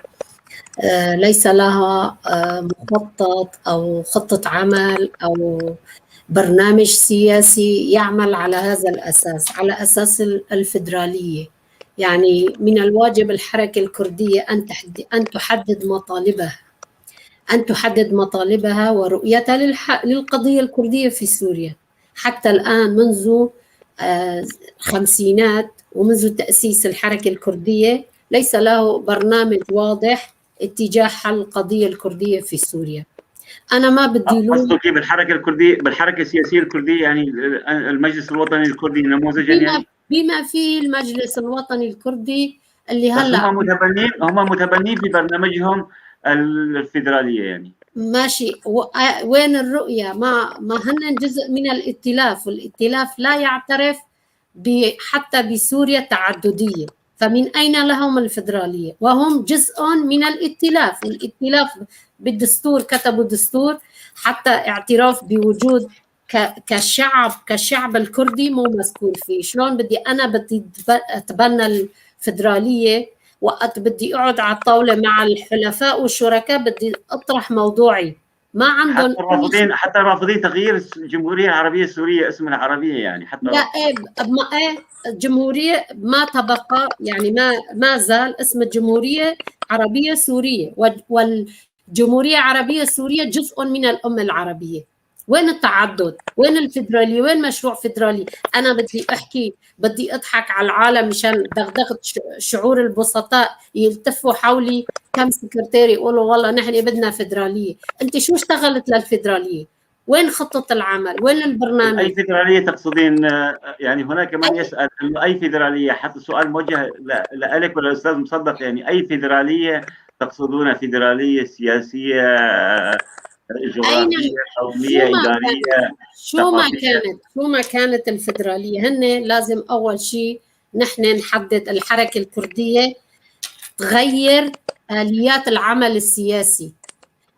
ليس لها مخطط أو خطة عمل أو برنامج سياسي يعمل على هذا الأساس، على أساس الفيدرالية. يعني من الواجب الحركة الكردية أن تحدد مطالبها، أن تحدد مطالبها ورؤيتها للقضية الكردية في سوريا. حتى الآن منذ الخمسينات ومنذ تأسيس الحركة الكردية ليس له برنامج واضح اتجاه حل القضية الكردية في سوريا. أنا ما بدي لوم. قصدك بالحركة الكردية، بالحركة السياسية الكردية، يعني المجلس الوطني الكردي نموذجا، يعني بما فيه المجلس الوطني الكردي اللي هلا هم متبنين في برنامجهم الفيدرالية يعني. ماشي، وين الرؤية؟ ما هن جزء من الائتلاف، والائتلاف لا يعترف حتى بسوريا تعددية، فمن أين لهم الفيدرالية؟ وهم جزء من الائتلاف، والائتلاف بالدستور كتبوا دستور حتى اعتراف بوجود كشعب الكردي مو مذكور فيه. شلون بدي أنا بدي أتبنى الفيدرالية وقت بدي أقعد على الطاولة مع الحلفاء والشركاء بدي أطرح موضوعي؟ ما عندهم حتى رافضين تغيير الجمهورية العربية السورية اسم العربية يعني حتى لا إيه ما إيه الجمهورية ما تبقى يعني ما زال اسم الجمهورية عربية سورية، والجمهورية العربية السورية جزء من الأمة العربية. وين التعدد؟ وين الفيدرالية؟ وين مشروع فيدرالي؟ أنا بدي أحكي، بدي أضحك على العالم مشان دغدغة شعور البسطاء يلتفوا حولي كم سكرتير يقولوا والله نحن بدنا فيدرالية. أنت شو اشتغلت للفيدرالية؟ وين خطة العمل؟ وين البرنامج؟ أي فيدرالية تقصدين؟ يعني هناك من يسأل إنه أي فيدرالية، حتى السؤال موجه لك ولا الأستاذ مصدق، يعني أي فيدرالية تقصدون؟ فيدرالية سياسية، جغرافية، قومية، إدارية؟ شو ما كانت الفيدرالية، هن لازم أول شيء نحن نحدد. الحركة الكردية تغير آليات العمل السياسي،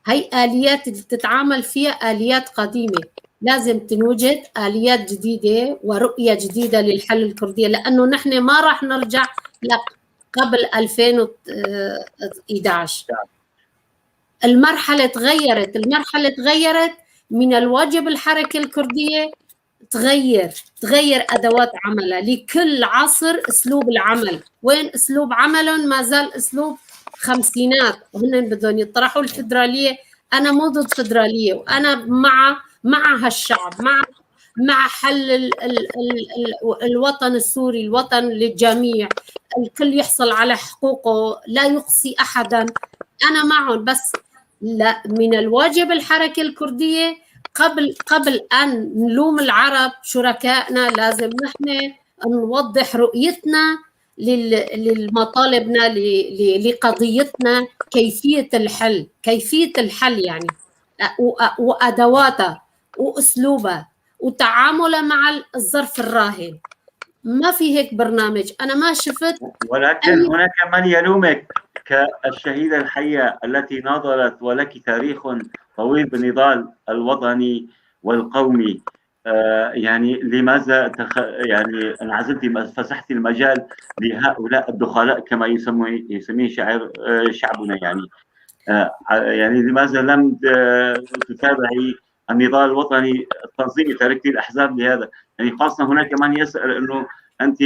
هي آليات اللي تتعامل فيها آليات قديمة، لازم تنوجد آليات جديدة ورؤية جديدة للحل الكردية، لأنه نحن ما راح نرجع قبل 2011. المرحلة تغيرت، المرحلة تغيرت. من الواجب الحركة الكردية تغير أدوات عملها لكل عصر أسلوب العمل. وين أسلوب عملهم؟ ما زال أسلوب خمسينات، وهن بدهم يطرحوا الفدرالية. أنا مو ضد فدرالية، وأنا مع هالشعب، مع حل ال ال ال الوطن السوري، الوطن للجميع، الكل يحصل على حقوقه، لا يقصي أحدا، أنا معهم. بس لا، من الواجب الحركة الكردية قبل أن نلوم العرب شركائنا، لازم نحن نوضح رؤيتنا لمطالبنا، لقضيتنا، كيفية الحل، كيفية الحل يعني، وأدواتها وأسلوبها وتعاملها مع الظرف الراهن. ما في هيك برنامج، أنا ما شفت. ولكن هناك من يلومك، كالشهيدة الحية التي ناضلت ولك تاريخ طويل بالنضال الوطني والقومي، يعني لماذا يعني انعزلتي، فسحتي المجال لهؤلاء الدخلاء كما يسميه شاعر شعبنا؟ يعني لماذا لم تتابعي النضال الوطني التنظيمي، تركتي الاحزاب لهذا؟ يعني خاصة هناك من يسال انه انت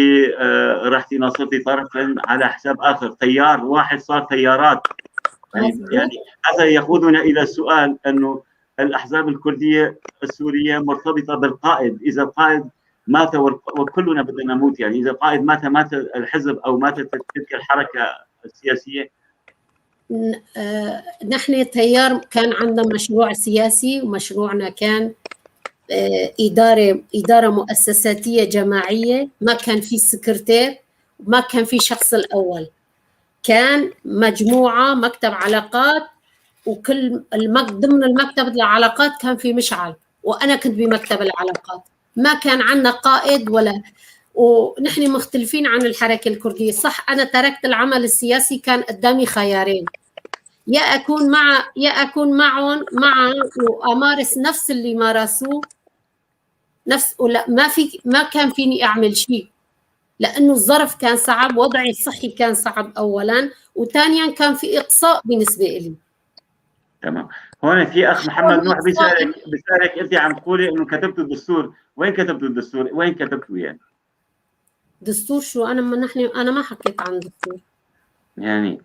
رحتي ناصرتي طرف على حساب اخر، تيار واحد صار تيارات. يعني هذا يقودنا الى السؤال انه الاحزاب الكردية السورية مرتبطة بالقائد، اذا القائد مات وكلنا بدنا نموت، يعني اذا القائد مات مات الحزب او ماتت تلك الحركة السياسية. نحن تيار كان عندنا مشروع سياسي، ومشروعنا كان إدارة مؤسساتية جماعية، ما كان في سكرتير، ما كان في شخص الأول، كان مجموعة مكتب علاقات، وكل ضمن المكتب العلاقات كان في مشعل، وأنا كنت بمكتب العلاقات. ما كان عندنا قائد ولا، ونحن مختلفين عن الحركة الكردية. صح أنا تركت العمل السياسي، كان قدامي خيارين، يا أكون معهم وأمارس نفس اللي مارسوه نفس، ولا ما كان فيني أعمل شيء، لأنه الظرف كان صعب، وضعي الصحي كان صعب أولا، وثانيا كان في إقصاء بالنسبة إلي. تمام. هون في أخ محمد نوح بيسألك أنت عم تقولي إنه كتبتوا الدستور، وين كتبتوا الدستور؟ وين كتبتوا يعني؟ دستور شو؟ أنا ما حكيت عن دستور. يعني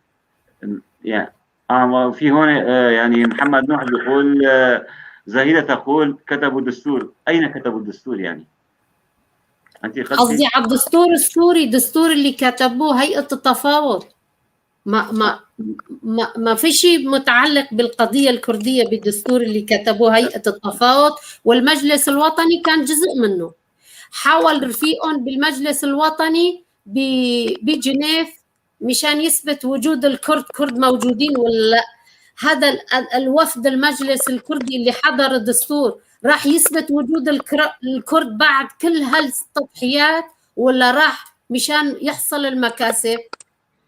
في هون يعني محمد نوح بيقول زهيدة تقول كتبوا دستور، أين كتبوا الدستور يعني؟ أنت قصدي على الدستور السوري، الدستور اللي كتبوه هيئة التفاوض. ما ما ما ما في شيء متعلق بالقضية الكردية بالدستور اللي كتبوه هيئة التفاوض، والمجلس الوطني كان جزء منه. حاول رفيقهم بالمجلس الوطني بجنيف مشان يثبت وجود الكرد، كرد موجودين ولا لا. هذا الوفد المجلس الكردي اللي حضر الدستور راح يثبت وجود الكرد بعد كل هالتضحيات، ولا راح مشان يحصل المكاسب،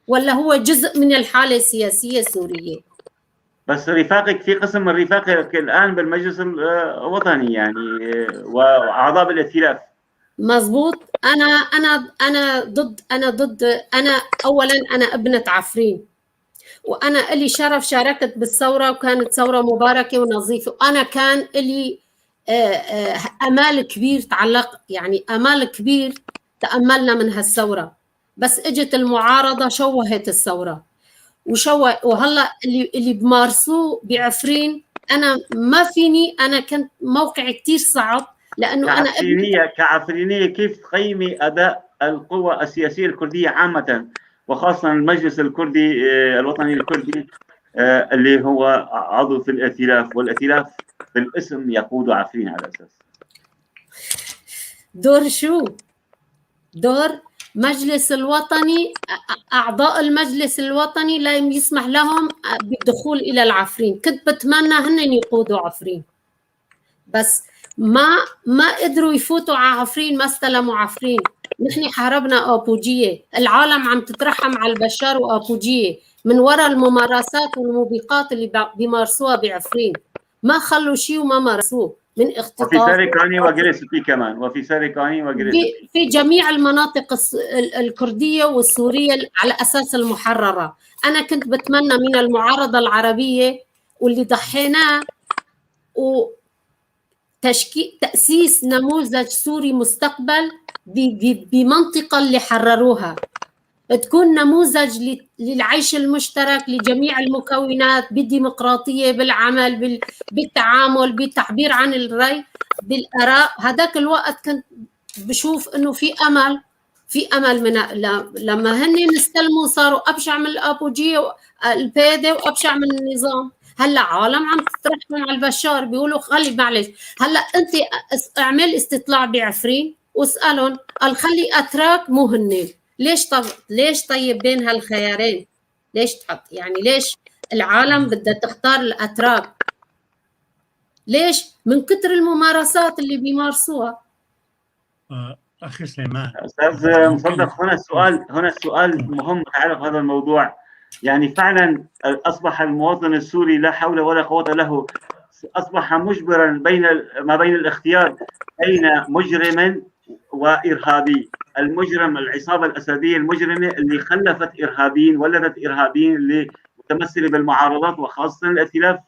ولا هو جزء من الحالة السياسية السورية؟ بس رفاقك في قسم من رفاقك الآن بالمجلس الوطني يعني وأعضاء بالائتلاف. مزبوط. أنا أنا أنا ضد، أنا ضد، أنا أولا أنا ابنة عفرين، وأنا إلي شرف شاركت بالثورة، وكانت ثورة مباركة ونظيفة، وأنا كان إلي أمال كبير تعلق، يعني أمال كبير تأملنا من هالثورة، بس اجت المعارضة شوهت الثورة وهلا اللي بمارسوه بعفرين أنا ما فيني، أنا كنت موقعي كتير صعب، لأنه أنا كعفرينية كيف تقيمي أداء القوى السياسية الكردية عامة، وخاصة المجلس الكردي الوطني الكردي اللي هو عضو في الائتلاف، والائتلاف بالاسم يقود عفرين على أساس؟ دور شو؟ دور مجلس الوطني، أعضاء المجلس الوطني لا يسمح لهم بالدخول إلى العفرين. كنت بتمنى هن يقودوا عفرين، بس ما قدروا يفوتوا على عفرين، ما استلموا عفرين. نحن حاربنا أبوجية، العالم عم تترحم على البشار وأبوجية من وراء الممارسات والموبقات اللي بيمارسوها بعفرين، ما خلوا شيء وما مارسوه من اختطاف. وفي ساريكاني وغريسبي كمان، وفي ساريكاني وغريسبي في جميع المناطق الكردية والسورية على أساس المحررة. أنا كنت بتمنى من المعارضة العربية واللي ضحيناه وتشكيل تأسيس نموذج سوري مستقبل بمنطقة اللي حرروها، تكون نموذج للعيش المشترك لجميع المكونات بالديمقراطية، بالعمل، بالتعامل، بالتعبير عن الرأي، بالآراء. هذاك الوقت كنت بشوف إنه في أمل، في أمل. من لما هن استلموا صاروا أبشع من الأبوجية البيدة وأبشع من النظام. هلا عالم عم تترحم على البشار، بيقولوا خلي معلش. هلا أنت اعمل استطلاع بعفرين واسألهم، قال خلي أتراك مو هن. ليش؟ طب ليش؟ طيب بين هالخيارين ليش تحط؟ يعني ليش العالم بدها تختار الأتراك؟ ليش؟ من كثر الممارسات اللي بيمارسوها. أخي سليمان، أستاذ مصدق، هنا السؤال، هنا السؤال مهم متعلق هذا الموضوع. يعني فعلا اصبح المواطن السوري لا حول ولا قوة له، اصبح مجبرا بين ما بين الاختيار بين مجرم وارهابي. المجرم العصابة الاسدية المجرمة اللي خلفت ارهابيين، ولدت ارهابيين اللي متمثلة بالمعارضات وخاصة الائتلاف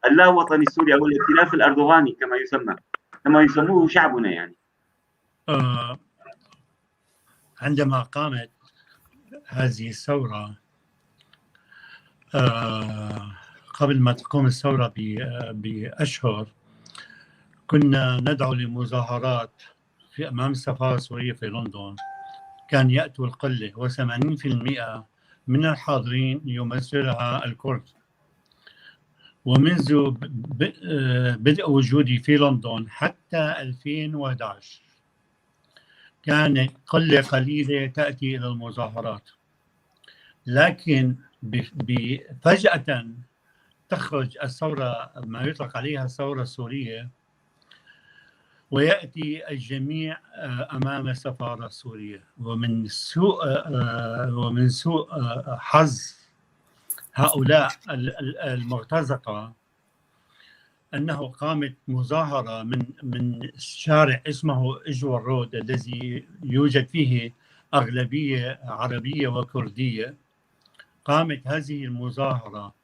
اللاوطني السوري او الائتلاف الاردوغاني كما يسمى، كما يسموه شعبنا. يعني عندما قامت هذه الثورة، قبل ما تقوم الثورة بأشهر، كنا ندعو لمظاهرات في أمام السفارة السورية في لندن. كان يأتوا القلة، و80% من الحاضرين يمثلها الكرد. ومنذ بدء وجودي في لندن حتى 2011 كانت قلة قليلة تأتي إلى المظاهرات، لكن فجأة تخرج الثورة، ما يطلق عليها الثورة السورية، ويأتي الجميع أمام السفارة السورية. ومن سوء حظ هؤلاء المرتزقة أنه قامت مظاهرة من شارع اسمه إجور رود الذي يوجد فيه أغلبية عربية وكردية. قامت هذه المظاهرة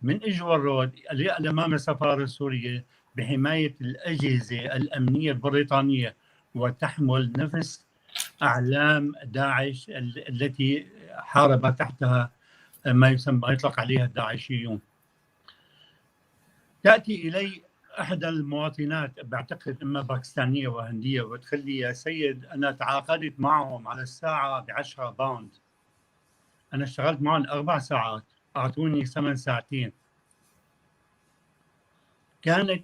من إجور رود أمام السفارة السورية بحماية الأجهزة الأمنية البريطانية، وتحمل نفس أعلام داعش التي حارب تحتها ما يسمى يطلق عليها الداعشيون. تأتي إلي أحد المواطنات، بعتقد إما باكستانية وهندية، وتقول لي يا سيد أنا تعاقدت معهم على الساعة ب10 pound، أنا اشتغلت معهم 4 ساعات، أعطوني 8 ساعتين. كانت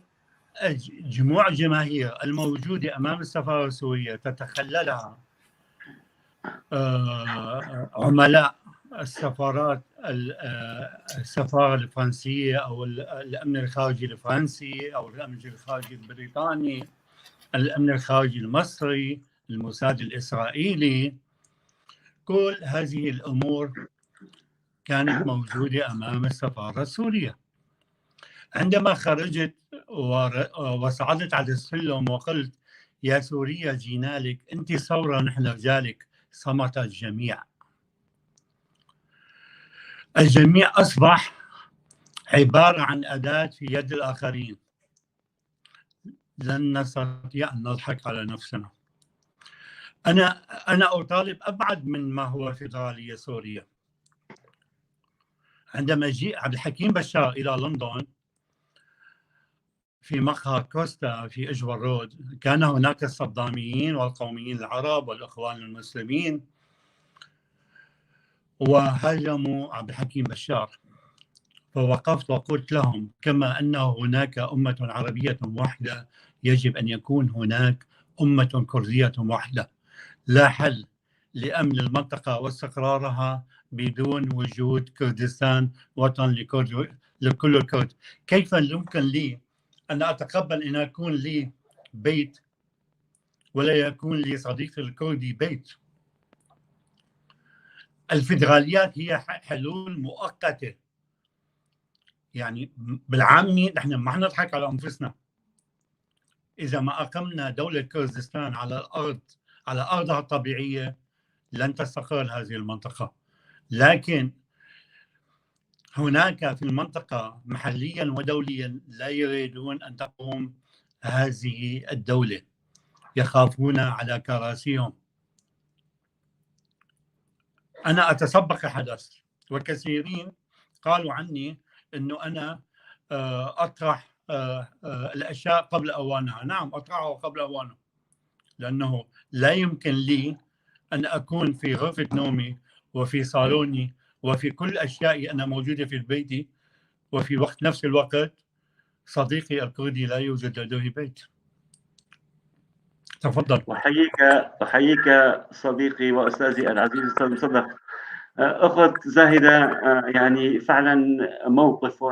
جموع الجماهير الموجودة أمام السفارة السورية تتخللها عملاء السفارات، السفارة الفرنسية أو الأمن الخارجي الفرنسي أو الأمن الخارجي البريطاني، الأمن الخارجي المصري، الموساد الإسرائيلي. كل هذه الأمور كانت موجودة أمام السفارة السورية. عندما خرجت وصعدت على السلم وقلت يا سوريا جينا لك، أنت ثورة نحن رجالك، صمت الجميع. الجميع أصبح عبارة عن أداة في يد الآخرين. لن نستطيع أن نضحك على نفسنا. أنا أطالب أبعد من ما هو فيدرالية سورية. عندما جيء عبد الحكيم بشار إلى لندن في مقهى كوستا في إجور رود، كان هناك الصداميين والقوميين العرب والإخوان المسلمين، وهاجموا عبد الحكيم بشار. فوقفت وقلت لهم كما أن هناك أمة عربية واحدة يجب أن يكون هناك أمة كردية واحدة. لا حل لأمن المنطقة واستقرارها بدون وجود كردستان وطن لكل الكرد. كيف يمكن لي أن أتقبل أن يكون لي بيت ولا يكون لي صديقي الكردي بيت؟ الفيدراليات هي حلول مؤقتة. يعني بالعامي نحن ما نضحك على أنفسنا. إذا ما أقمنا دولة كردستان على الأرض، على أرضها الطبيعية، لن تستقر هذه المنطقة. لكن هناك في المنطقة محليا ودوليا لا يريدون أن تقوم هذه الدولة، يخافون على كراسيهم. أنا أتسبق الحدث، وكثيرين قالوا عني أنه أنا أطرح الأشياء قبل أوانها. نعم أطرحها قبل أوانها، لأنه لا يمكن لي أن أكون في غرفة نومي وفي صالوني وفي كل أشيائي أنا موجودة في البيت، وفي وقت نفس الوقت صديقي الكردي لا يوجد لديه بيت. تفضل. أحييك صديقي وأستاذي العزيز أستاذ مصدق. أخت زاهدة، يعني فعلا موقف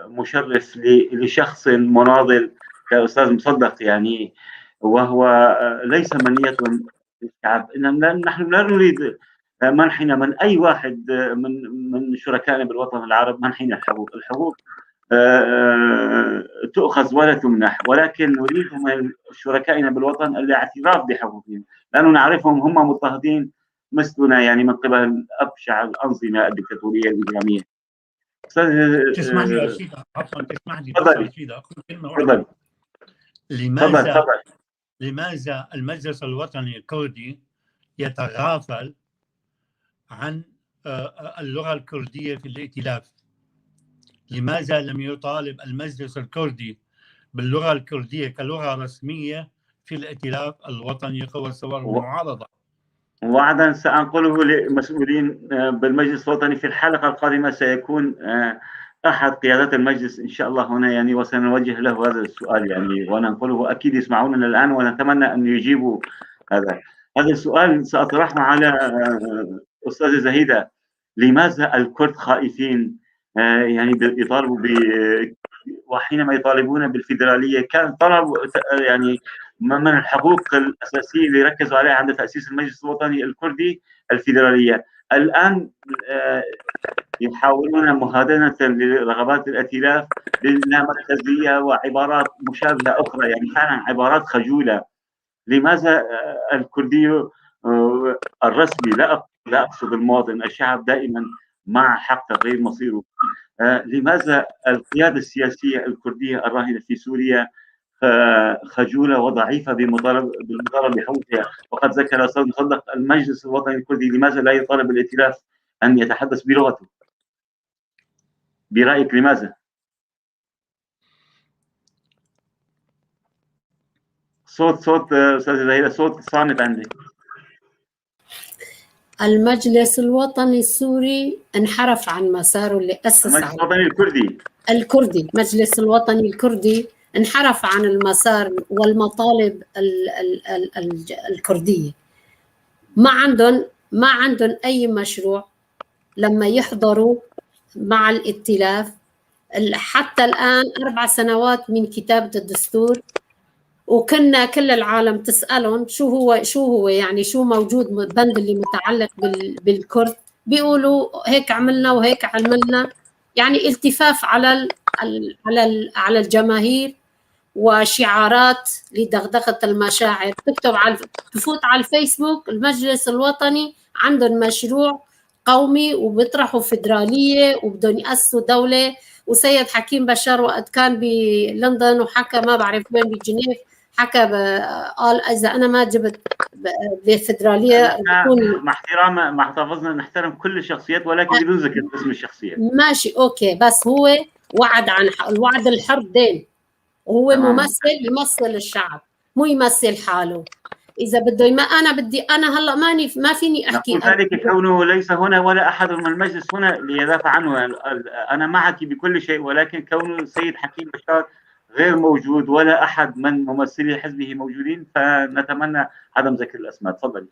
مشرف لشخص مناضل كأستاذ مصدق، يعني وهو ليس منية للشعب. نحن لا نريد منحنا من اي واحد من شركائنا بالوطن العربي، منحنا الحقوق. الحقوق تؤخذ ولا تمنح، ولكن نريد من شركائنا بالوطن الاعتراف بحقوقهم، لانه نعرفهم هم مضطهدين مثلنا يعني من قبل ابشع الانظمة الدكتاتورية الاجرامية. تسمح لي رشيد، عفوا تسمح لي رشيد تفضل. لماذا المجلس الوطني الكردي يتغافل عن اللغة الكردية في الائتلاف؟ لماذا لم يطالب المجلس الكردي باللغة الكردية كلغة رسمية في الائتلاف الوطني قوى الثورة والمعارضة؟ وعدا سأنقله لمسؤولين بالمجلس الوطني في الحلقة القادمة، سيكون أحد قيادات المجلس إن شاء الله هنا يعني، وسنوجه له هذا السؤال يعني وننقله، أكيد يسمعوننا الآن ونتمنى أن يجيبوا هذا السؤال. سأطرحه على أستاذة زهيدة، لماذا الكرد خائفين يعني يطالبوا وحينما يطالبون بالفيدرالية كان طلب يعني من الحقوق الأساسية اللي ركزوا عليها عند تأسيس المجلس الوطني الكردي الفيدرالية. الآن يحاولون مهادنة لرغبات الائتلاف باللامركزية وعبارات مشابهة أخرى، يعني فعلا عبارات خجولة. لماذا الكردي الرسمي، لا أقصد المواطن، الشعب دائما مع حق تغيير مصيره، لماذا القيادة السياسية الكردية الراهنة في سوريا خجولة وضعيفة بالمطالبة بحقوقها؟ وقد ذكر أستاذ مصدق المجلس الوطني الكردي لماذا لا يطالب الائتلاف أن يتحدث بلغته؟ برأيك لماذا؟ صوت أستاذ زهيرة، صوت صامت عندي. المجلس الوطني السوري انحرف عن مساره اللي أسس المجلس الوطني الكردي، المجلس الوطني الكردي انحرف عن المسار والمطالب ال ال ال ال الكردية. ما عندهم أي مشروع لما يحضروا مع الائتلاف. حتى الآن 4 سنوات من كتابة الدستور، وكنا كل العالم تسألهم شو هو يعني شو موجود البند اللي متعلق بالكرد، بيقولوا هيك عملنا وهيك عملنا، يعني التفاف على على على الجماهير وشعارات لدغدغة المشاعر. تكتب على تفوت على الفيسبوك المجلس الوطني عندهم مشروع قومي وبيطرحوا فيدرالية وبدهم يأسسوا دولة. وسيد حكيم بشار وقت كان بلندن وحكى ما بعرف وين بجنيف، حكى قال إذا أنا ما جبت بفدرالية بكون، مع احترام، مع احتفظنا نحترم كل الشخصيات ولكن بدون ذكر اسم الشخصيات. ماشي okay، بس هو وعد عن الوعد الحر دين، وهو ممثل يمثل الشعب مو يمثل حاله. إذا بده أنا بدي أنا هلا ما فيني أحكي. نقول ذلك كونه ليس هنا ولا أحد من المجلس هنا ليدافع عنه. أنا معك بكل شيء، ولكن كون السيد حكيم بشار غير موجود ولا أحد من ممثلي حزبه موجودين، فنتمنى عدم ذكر الأسماء. تفضلي.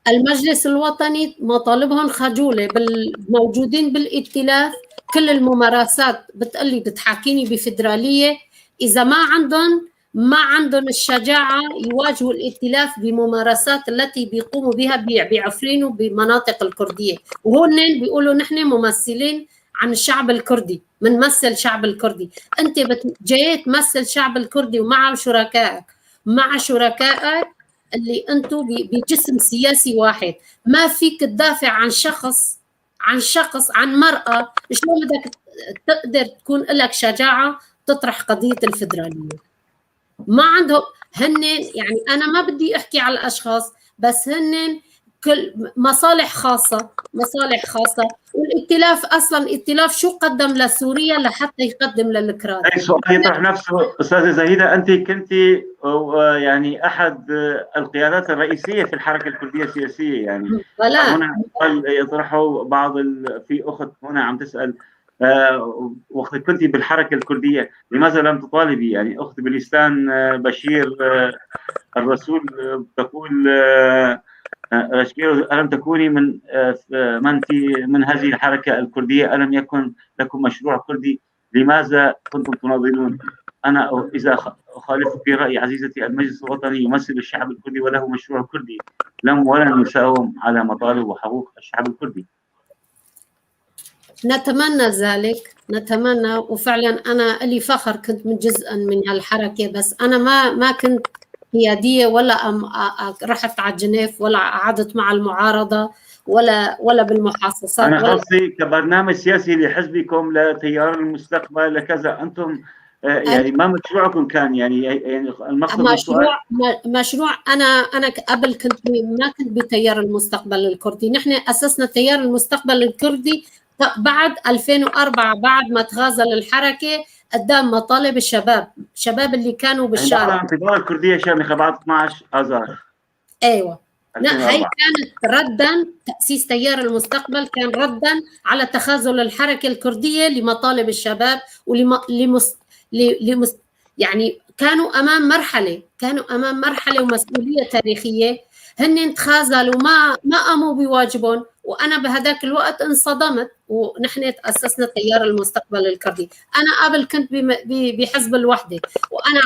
المجلس الوطني مطالبهم خجولة، موجودين بالائتلاف، كل الممارسات بتقلي بتحاكيني بفدرالية، إذا ما عندهم الشجاعة يواجهوا الائتلاف بممارسات التي بيقوموا بها بعفرين وبمناطق الكردية، وهن بيقولوا نحن ممثلين عن الشعب الكردي، منمثل شعب الكردي. أنت جاي تمثل شعب الكردي ومع شركائك، مع شركائك اللي أنتم بجسم سياسي واحد، ما فيك تدافع عن شخص، عن مرأة. شلون بدك تقدر تكون لك شجاعة تطرح قضية الفدرالية؟ ما عندهم هن، يعني أنا ما بدي أحكي على الأشخاص، بس هن كل مصالح خاصة، مصالح خاصة. والائتلاف أصلا الائتلاف شو قدم لسوريا لحتى يقدم للكراد؟ أي سؤال يطرح نفسه أستاذة زهيدة، أنت كنت يعني أحد القيادات الرئيسية في الحركة الكردية السياسية، يعني هنا يطرحوا بعض في أخت هنا عم تسأل وقت كنت بالحركة الكردية لماذا لم تطالبي؟ يعني أخت بلستان بشير الرسول تقول ألم تكوني من من هذه الحركة الكردية؟ ألم يكن لكم مشروع كردي؟ لماذا كنتم تناضلون؟ أنا إذا أخالفك في رأيي عزيزتي، المجلس الوطني يمثل الشعب الكردي وله مشروع كردي، لم ولن نساوم على مطالب وحقوق الشعب الكردي. نتمنى ذلك، نتمنى. وفعلا أنا لي فخر كنت من جزءا من هالحركة، بس أنا ما كنت قيادية ولا رحت على جنيف ولا قعدت مع المعارضة ولا بالمحاصصات. أنا قصدي كبرنامج سياسي لحزبكم، لتيار المستقبل، لكذا، أنتم يعني ما مشروعكم كان يعني المقصد مشروع أنا قبل كنت ما كنت بتيار المستقبل الكردي. نحن أسسنا تيار المستقبل الكردي بعد 2004، بعد ما تغازل الحركة قدام مطالب الشباب، الشباب اللي كانوا بالشارع. يعني انتفاضة الكردية شامخة بعد 12 آذار. ايوه، لا هي كانت ردا، تأسيس تيار المستقبل كان ردا على تخاذل الحركة الكردية لمطالب الشباب يعني كانوا أمام مرحلة، كانوا أمام مرحلة ومسؤولية تاريخية. هن تخاذلوا، ما قاموا بواجبهم، وأنا بهداك الوقت انصدمت، ونحن تأسسنا تيار المستقبل الكردي. أنا قبل كنت بحزب الوحدة، وأنا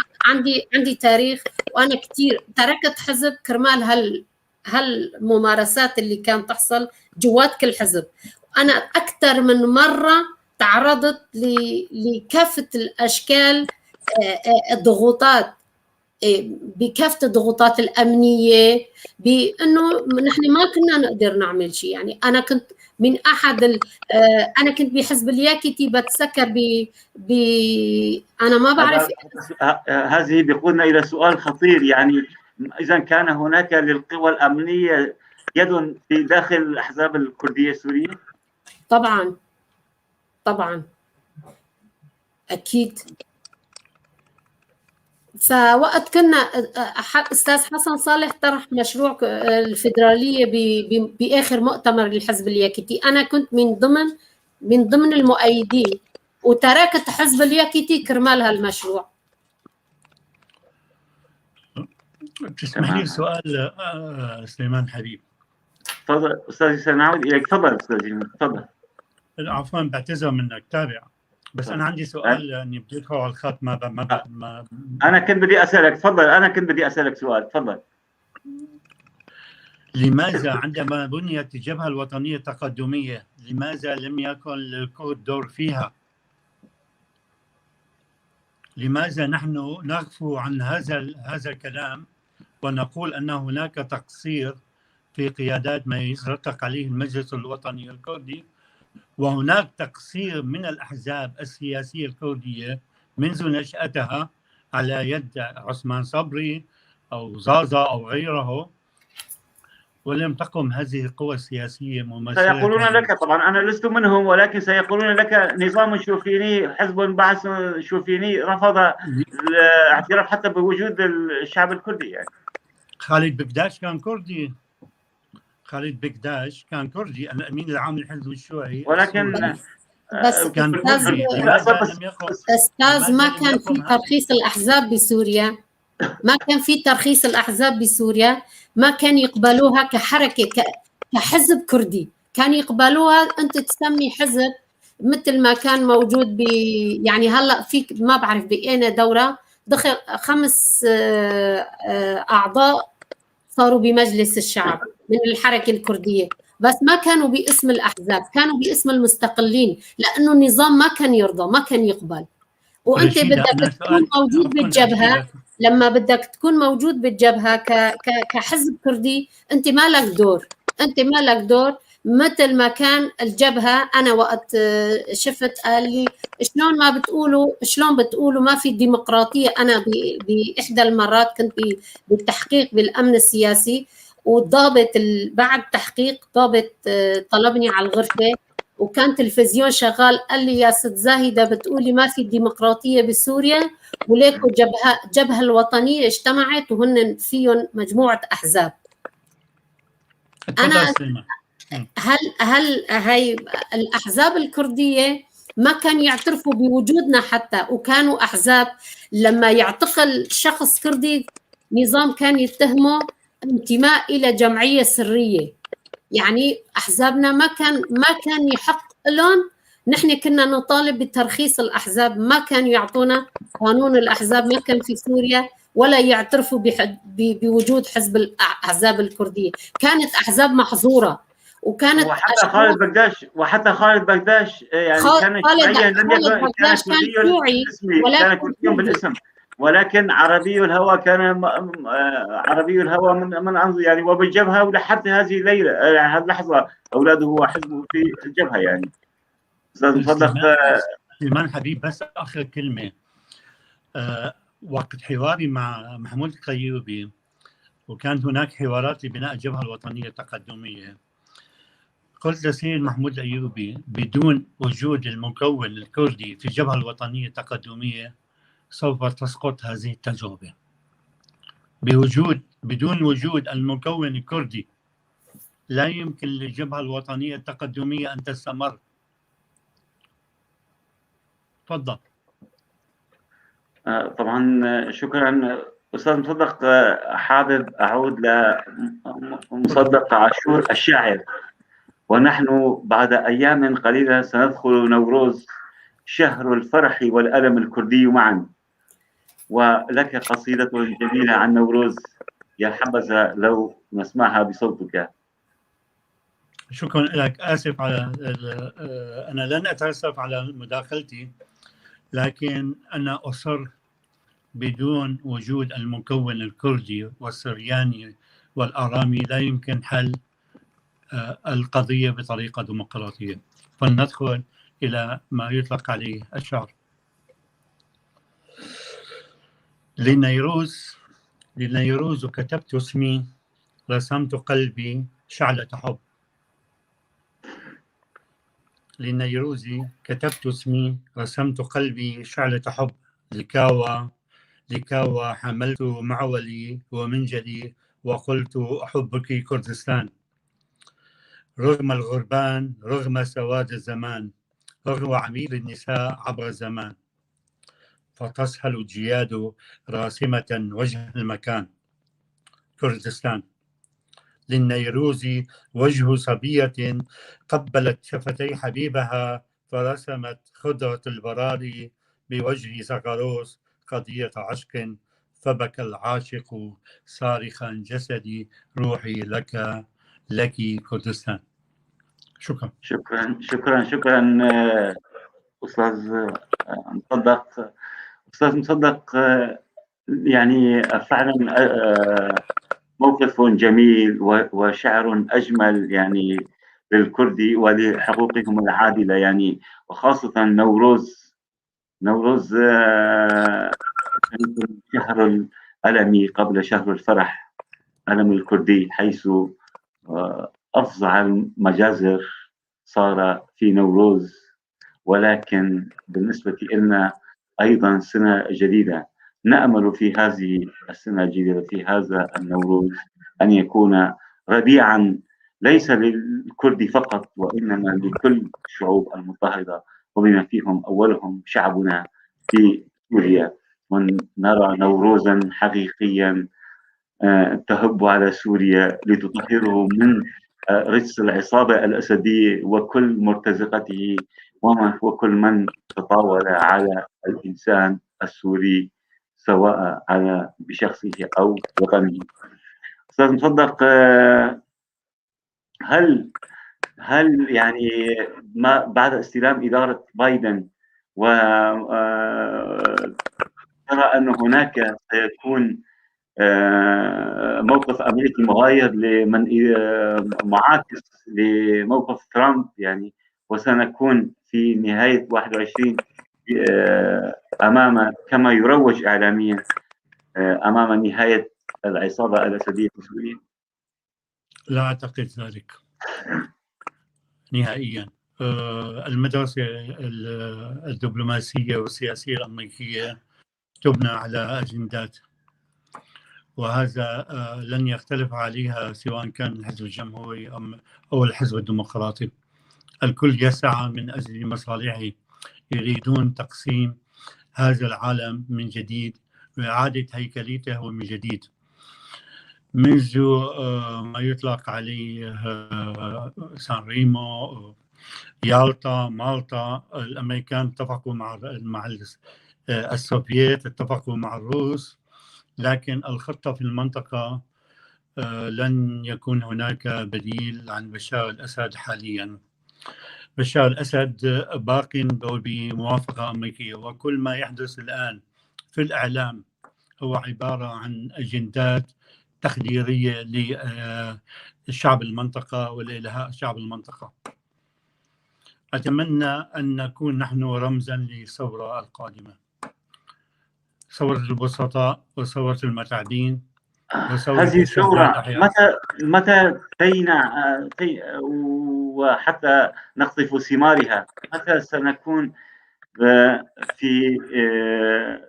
عندي تاريخ، وأنا كثير تركت حزب كرمال هالممارسات اللي كانت تحصل جوات كل حزب. أنا أكثر من مرة تعرضت لكافة الأشكال الضغوطات، بكافة الضغوطات الأمنية، بأنه نحن ما كنا نقدر نعمل شيء. يعني أنا كنت من أحد أنا كنت بحزب الياكيتي بتسكر ب أنا ما بعرف. هذه بيقودنا إلى سؤال خطير، يعني إذا كان هناك للقوى الأمنية يد في داخل الأحزاب الكردية السورية؟ طبعا طبعا أكيد. فوقت كنا أستاذ حسن صالح طرح مشروع الفيدرالية بآخر مؤتمر للحزب الياكيتي، أنا كنت من ضمن المؤيدين، وتركت حزب الياكيتي كرمال هالمشروع. تسمح لي سؤال سليمان حبيب؟ تفضل أستاذ، سنعود إليك. تفضل أستاذ، تفضل. عفوا بعتذر منك، تابع. بس أنا عندي سؤال لأني بدي أدخل على الخط. ما أنا كنت بدي أسألك، تفضل. أنا كنت بدي أسألك سؤال، تفضل. لماذا عندما بنيت الجبهة الوطنية التقدمية لماذا لم يكن للكرد دور فيها؟ لماذا نحن نغفو عن هذا الكلام ونقول أن هناك تقصير في قيادات ما يطلق عليه المجلس الوطني الكردي، وهناك تقصير من الأحزاب السياسية الكردية منذ نشأتها على يد عثمان صبري أو زازا أو غيره، ولم تقم هذه القوى السياسية ممثلة؟ سيقولون لك طبعا أنا لست منهم، ولكن سيقولون لك نظام شوفيني، حزب بعث شوفيني رفض الاعتراف حتى بوجود الشعب الكردي. يعني خالد بكداش كان كردي، خالد بكداش كان كردي، الأمين العام للحزب الشيوعي، ولكن بس كان أستاذ ما كان في ترخيص الأحزاب بسوريا، ما كان في ترخيص الأحزاب بسوريا، ما كان يقبلوها كحركة كحزب كردي، كان يقبلوها أنت تسمي حزب مثل ما كان موجود ب يعني هلا في ما بعرف بأين دورة دخل 5 أعضاء صاروا بمجلس الشعب من الحركة الكردية، بس ما كانوا باسم الأحزاب، كانوا باسم المستقلين، لأنه النظام ما كان يرضى، ما كان يقبل. وأنت بدك تكون موجود بالجبهة، لما بدك تكون موجود بالجبهة كحزب كردي أنت ما لك دور، أنت ما لك دور. مثل ما كان الجبهة، أنا وقت شفت قال لي شلون ما بتقولوا، شلون بتقولوا ما في ديمقراطية. أنا بإحدى المرات كنت بالتحقيق بالأمن السياسي، والضابط بعد تحقيق ضابط طلبني على الغرفة، وكان تلفزيون شغال، قال لي يا ست زاهدة بتقولي ما في ديمقراطية بسوريا، وليكو جبهة الوطنية اجتمعت وهن فيهم مجموعة أحزاب. أنا هل هاي الأحزاب الكردية ما كان يعترفوا بوجودنا حتى، وكانوا أحزاب لما يعتقل شخص كردي نظام كان يتهمه انتماء إلى جمعية سرية. يعني أحزابنا ما كان يحق لهم نحن كنا نطالب بترخيص الأحزاب، ما كانوا يعطونا. قانون الأحزاب ما كان في سوريا، ولا يعترفوا بوجود حزب الأحزاب الكردية. كانت أحزاب محظورة، وكانت وحتى خالد بكداش، وحتى خالد بكداش يعني كان خالد بكداش كان شيوعي، ولكن كان كردي بالاسم، ولكن عربي الهوى، كان عربي الهوى من يعني وبالجبهه، ولحد هذه الليلة يعني هذه اللحظة اولاده وحزبه في الجبهة. يعني استاذ مصدق سليمان حبيب، بس اخر كلمة. وقت حواري مع محمود القيوبي، وكانت هناك حوارات لبناء الجبهة الوطنية التقدمية، قلت لسيد محمود الايوبي بدون وجود المكون الكردي في الجبهة الوطنية التقدمية سوف تسقط هذه التجربة. بدون وجود المكون الكردي لا يمكن للجبهة الوطنية التقدمية أن تستمر. تفضل. طبعا شكرا أستاذ مصدق. حابب أعود لمصدق عاشور الشاعر، ونحن بعد أيام قليلة سندخل نوروز، شهر الفرح والألم الكردي معا، ولك قصيدة جميلة عن نوروز، يا حبذا لو نسمعها بصوتك. شكرا لك. آسف على أنا لن أتأسف على مداخلتي، لكن أنا أصر بدون وجود المكون الكردي والسرياني والأرامي لا يمكن حل القضية بطريقة ديمقراطية. فلندخل إلى ما يطلق عليه الشعر. لنيروز كتبت اسمي، رسمت قلبي شعلة حب. لنيروز كتبت اسمي، رسمت قلبي شعلة حب. لكاوى حملت معولي ومنجلي، وقلت أحبك كردستان. رغم الغربان، رغم سواد الزمان، رغم عميل النساء عبر الزمان، فتسهل الجياد راسمة وجه المكان. كردستان. للنيروز وجه صبية قبلت شفتي حبيبها، فرسمت خضرة البراري بوجه زغروس قضية عشق، فبكى العاشق صارخا جسدي روحي لك كردستان. شكرا شكرا شكرا شكرا أستاذ مصدق. أستاذ مصدق، يعني فعلا موقف جميل وشعر أجمل يعني للكردي ولحقوقهم العادلة، يعني وخاصة نوروز. نوروز شهر الألم قبل شهر الفرح، ألم الكردي، حيث أفظع المجازر صار في نوروز، ولكن بالنسبة لنا أيضا سنة جديدة. نأمل في هذه السنة الجديدة، في هذا النوروز، أن يكون ربيعا ليس للكرد فقط، وإنما لكل الشعوب المضطهدة، وبما فيهم أولهم شعبنا في سوريا. ونرى نوروزا حقيقيا تهب على سوريا لتطهره من رجس العصابة الأسدية وكل مرتزقته وكل من تطاول على الإنسان السوري، سواء على بشخصه أو وطنه. أستاذ مصدق، هل يعني ما بعد استلام إدارة بايدن و ترى أن هناك سيكون موقف أمريكي مغاير لمن معاكس لموقف ترامب، يعني وسنكون في نهاية 21 أمام كما يروج إعلاميا أمام نهاية العصابة الأسدية في سوريا؟ لا أعتقد ذلك نهائيا. المدرسة الدبلوماسية والسياسية الأمريكية تبنى على أجندات، وهذا لن يختلف عليها سواء كان الحزب الجمهوري أو الحزب الديمقراطي. الكل يسعى من أجل مصالحه، يريدون تقسيم هذا العالم من جديد وإعادة هيكليته من جديد. منذ ما يطلق عليه سان ريمو يالطا، مالطا، الأمريكان اتفقوا مع السوفييت، اتفقوا مع الروس، لكن الخطة في المنطقة لن يكون هناك بديل عن بشار الأسد حاليا. بشار الأسد باق بموافقة أمريكية، وكل ما يحدث الآن في الإعلام هو عبارة عن أجندات تخديرية لشعب المنطقة ولإلهاء شعب المنطقة. أتمنى أن نكون نحن رمزا للثورة القادمة، ثورة البسطاء وثورة المتعبين. هذه الثورة متى تينع وحتى نقطف ثمارها؟ متى سنكون في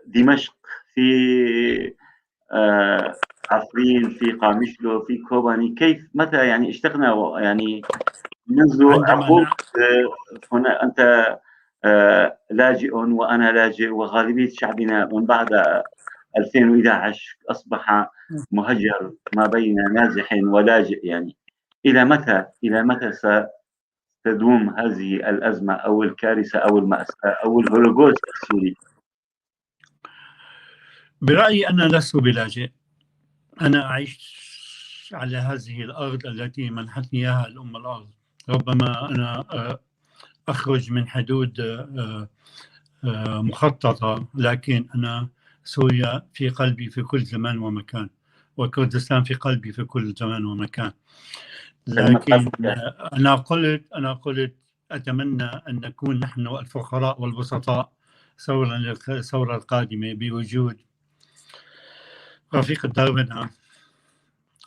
دمشق، في عفرين، في قامشلو، في كوباني؟ كيف متى يعني اشتقنا يعني منذ عقود. هنا أنت لاجئ وأنا لاجئ، وغالبية شعبنا من بعد 2011 أصبح مهجر ما بين نازح ولاجئ. يعني إلى متى ستدوم هذه الأزمة أو الكارثة أو المأساة أو الهولوكوست السوري؟ برأيي أنا لست بلاجئ، أنا أعيش على هذه الأرض التي منحتني إياها الأم الأرض. ربما أنا أخرج من حدود مخططة، لكن أنا سوريا في قلبي في كل زمان ومكان، وكردستان في قلبي في كل زمان ومكان. لكن أنا قلت أتمنى أن نكون نحن الفقراء والبسطاء ثورة القادمة بوجود رفيق دربنا،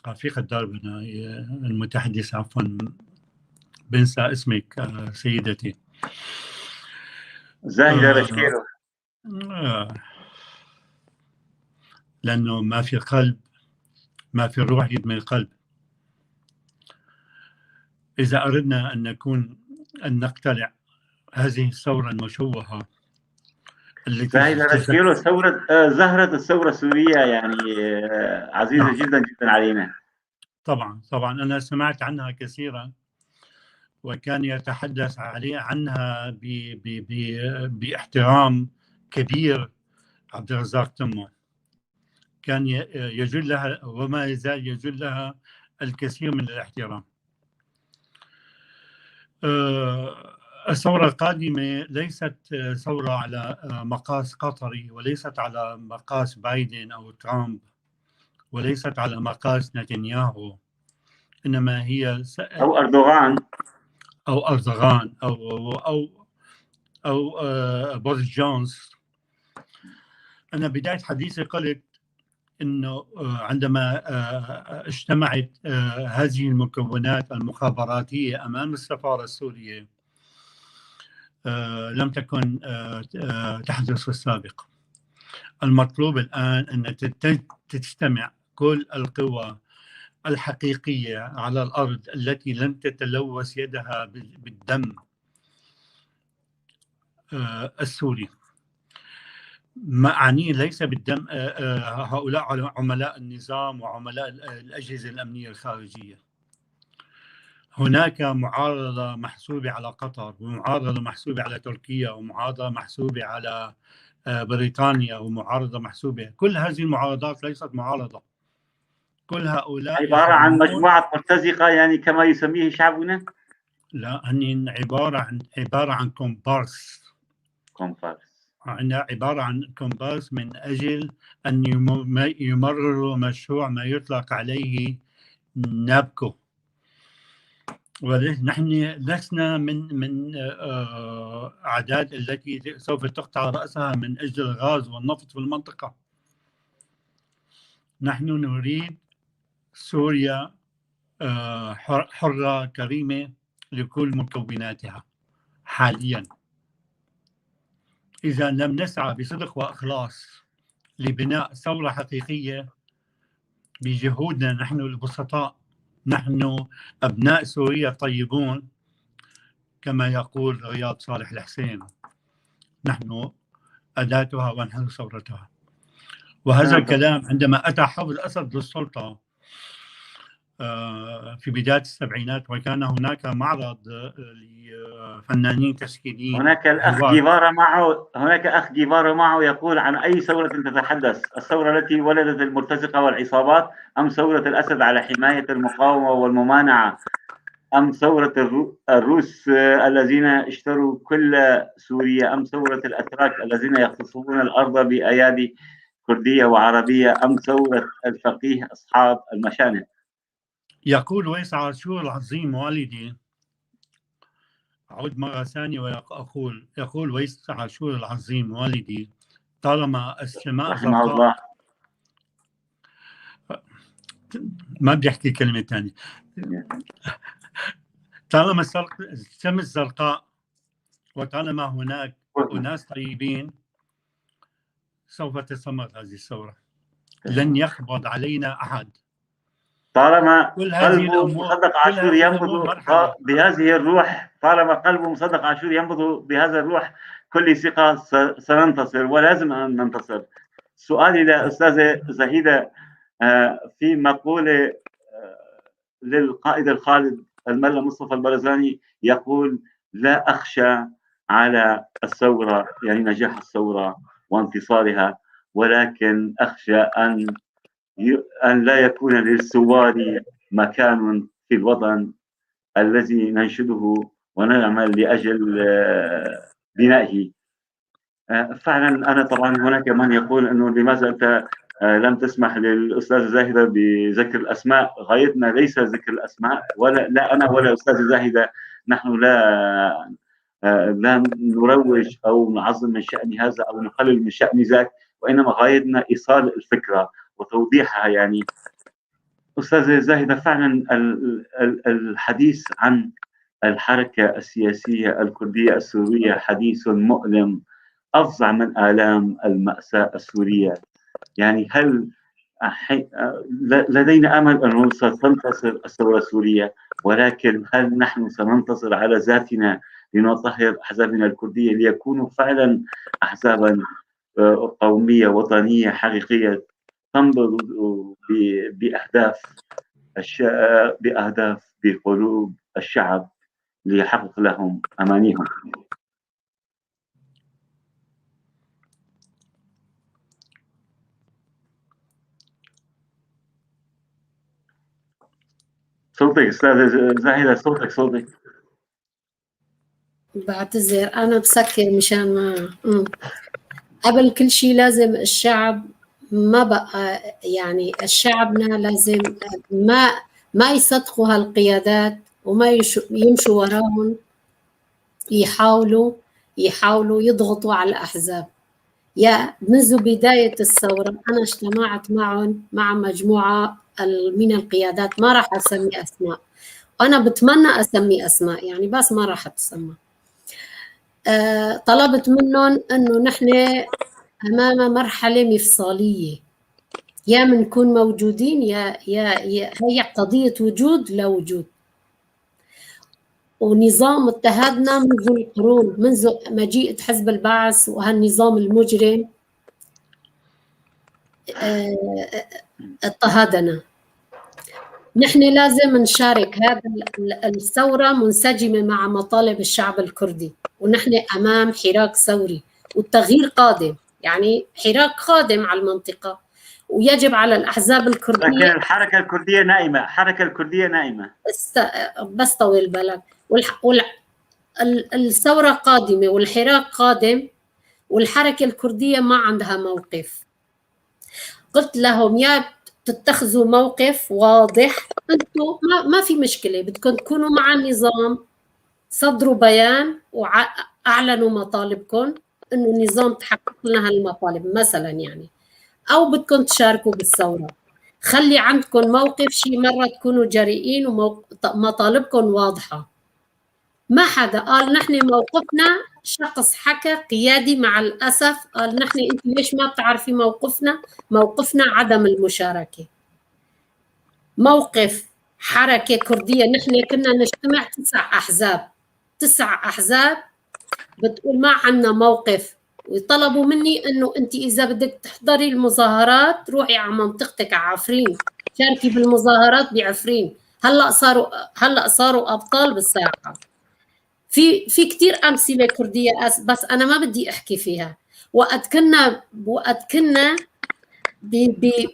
رفيق دربنا المتحدث، عفوا بنسى اسمك سيدتي، زاهدة رشكيرو، لأنه ما في قلب، ما في الروح يدمي القلب. إذا أردنا أن نكون، أن نقتلع هذه الثورة المشوهة التي زاهدة رشكيرو، ثورة زهرة الثورة السورية، يعني عزيزة نعم. جدا جدا علينا. طبعا طبعا أنا سمعت عنها كثيرا، وكان يتحدث عنها ب ب ب باحترام كبير عبد الرزاق تمو، كان يجل لها وما يزال يجل لها الكثير من الاحترام. الثورة القادمة ليست ثورة على مقاس قطري، وليست على مقاس بايدن أو ترامب، وليست على مقاس نتنياهو، إنما هي أو أردوغان، أو أردوغان أو أو أو بوريس جونز. أنا بداية حديثي قلت أنه عندما اجتمعت هذه المكونات المخابراتية أمام السفارة السورية لم تكن تحدث في السابق. المطلوب الآن أن تجتمع كل القوى الحقيقية على الأرض التي لم تتلوث يدها بالدم السوري. ما أعنيه ليس بالدم هؤلاء عملاء النظام وعملاء الأجهزة الأمنية الخارجية. هناك معارضة محسوبة على قطر، ومعارضة محسوبة على تركيا، ومعارضة محسوبة على بريطانيا، ومعارضة محسوبة. كل هذه المعارضات ليست معارضة، كل هؤلاء عبارة عن مجموعة مرتزقة، يعني كما يسميه شعبنا. لا، هن عبارة عن كومبارس. كومبارس، عبارة عن كومبارس من أجل أن يمرروا مشروع ما يطلق عليه نابكو. ونحن لسنا من أعداد التي سوف تقطع رأسها من أجل الغاز والنفط في المنطقة. نحن نريد سوريا حرة كريمة لكل مكوناتها حاليا. إذا لم نسعى بصدق وإخلاص لبناء ثورة حقيقية بجهودنا نحن البسطاء، نحن أبناء سوريا الطيبون كما يقول رياض صالح الحسين، نحن أداتها ونحن ثورتها. وهذا الكلام عندما أتى حافظ الأسد للسلطة في بداية السبعينات، وكان هناك معرض لفنانين تشكيليين. هناك الأخ جيفارا معه، هناك أخ جيفارا معه يقول: عن أي ثورة تتحدث؟ الثورة التي ولدت المرتزقة والعصابات، أم ثورة الأسد على حماية المقاومة والممانعة، أم ثورة الروس الذين اشتروا كل سوريا، أم ثورة الأتراك الذين يغتصبون الأرض بأيادي كردية وعربية، أم ثورة الفقيه أصحاب المشانق؟ يقول ويس عاشور العظيم والدي، أعود مرة ثانية وأقول، يقول ويس عاشور العظيم والدي: طالما السماء رحمه الله، ما بدي أحكي كلمة ثانية، طالما الشمس زرقاء وطالما هناك أناس طيبين سوف تستمر هذه الثورة، لن يقبض علينا أحد. طالما قلبه مصدق عاشور ينبض بهذه الروح، طالما قلبه مصدق عاشور ينبض بهذا الروح، كل ثقة سننتصر ولازم أن ننتصر. سؤالي لأستاذة زهيدة، في مقولة للقائد الخالد الملا مصطفى البرزاني يقول: لا أخشى على الثورة، يعني نجاح الثورة وانتصارها، ولكن أخشى أن لا يكون للثوار مكان في الوطن الذي ننشده ونعمل لأجل بنائه. فعلا أنا طبعا هناك من يقول أنه لماذا أنت لم تسمح للأستاذ زاهدة بذكر الأسماء؟ غايتنا ليس ذكر الأسماء، ولا لا أنا ولا أستاذ زاهدة، نحن لا نروج أو نعظم من شأن هذا أو نقلل من شأن ذاك، وإنما غايتنا إيصال الفكرة وتوضيحها. يعني أستاذة زاهدة، فعلا الحديث عن الحركة السياسية الكردية السورية حديث مؤلم، أفظع من آلام المأساة السورية. يعني هل لدينا أمل أنه ستنتصر الثورة السورية، ولكن هل نحن سننتصر على ذاتنا لنطهر أحزابنا الكردية ليكونوا فعلا أحزابا قومية وطنية حقيقية تنبض بأهداف بأهداف بقلوب الشعب ليحقق لهم أمانيهم؟ صوتك أستاذة زاهدة، صوتك. بعتذر أنا بسكر مشان ما قبل كل شيء لازم الشعب ما بقى، يعني الشعبنا لازم ما يصدقوا هالقيادات وما يمشوا وراهم، يحاولوا يضغطوا على الأحزاب. يا منذ بداية الثورة أنا اجتمعت معهم، مع مجموعة من القيادات، ما راح أسمي أسماء، أنا بتمنى أسمي أسماء يعني بس ما راح أتسمى. طلبت منهم أنه نحن أمام مرحلة مفصلية، يا منكون موجودين يا يا يا هي قضية وجود لا وجود. ونظام اضطهادنا منذ القرون، منذ مجيء حزب البعث وهالنظام المجرم اضطهادنا. نحن لازم نشارك هذا الثورة منسجمة مع مطالب الشعب الكردي، ونحن أمام حراك ثوري والتغيير قادم، يعني حراك قادم على المنطقة، ويجب على الأحزاب الكردية. لكن الحركة الكردية نائمة، الحركة الكردية نائمة. بس طويل بالك، الثورة قادمة والحراك قادم، والحركة الكردية ما عندها موقف. قلت لهم يا تتخذوا موقف واضح، انتم ما في مشكلة، بدكم تكونوا مع النظام، صدروا بيان وأعلنوا مطالبكم انه النظام تحقق لنا هالمطالب مثلا يعني، او بدكم تشاركوا بالثورة. خلي عندكم موقف، شي مرة تكونوا جريئين ومطالبكم واضحة. ما حدا قال نحن موقفنا، شخص حكى قيادي مع الأسف قال نحن، أنت ليش ما بتعرفي موقفنا؟ موقفنا عدم المشاركة. موقف حركة كردية، نحن كنا نجتمع 9 أحزاب، 9 أحزاب بتقول ما عنا موقف، وطلبوا مني انه انت اذا بدك تحضري المظاهرات روحي على منطقتك على عفرين. تشاركي بالمظاهرات بعفرين. هلا صاروا ابطال بالساحة. في كثير امثلة كرديه، بس انا ما بدي احكي فيها. وقت كنا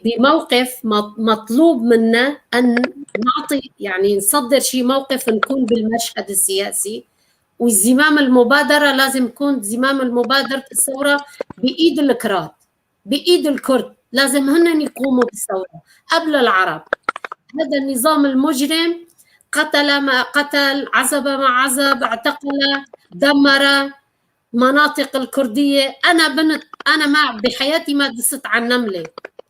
بموقف مطلوب منا ان نعطي، يعني نصدر شيء موقف، نكون بالمشهد السياسي، وزمام المبادرة لازم يكون زمام المبادرة الثورة بايد الكراد، بايد الكرد، لازم هن يقوموا بالثورة قبل العرب. هذا النظام المجرم قتل ما قتل، عذب ما عذب، اعتقل، دمر مناطق الكردية. أنا بنت، أنا ما بحياتي ما دست على النملة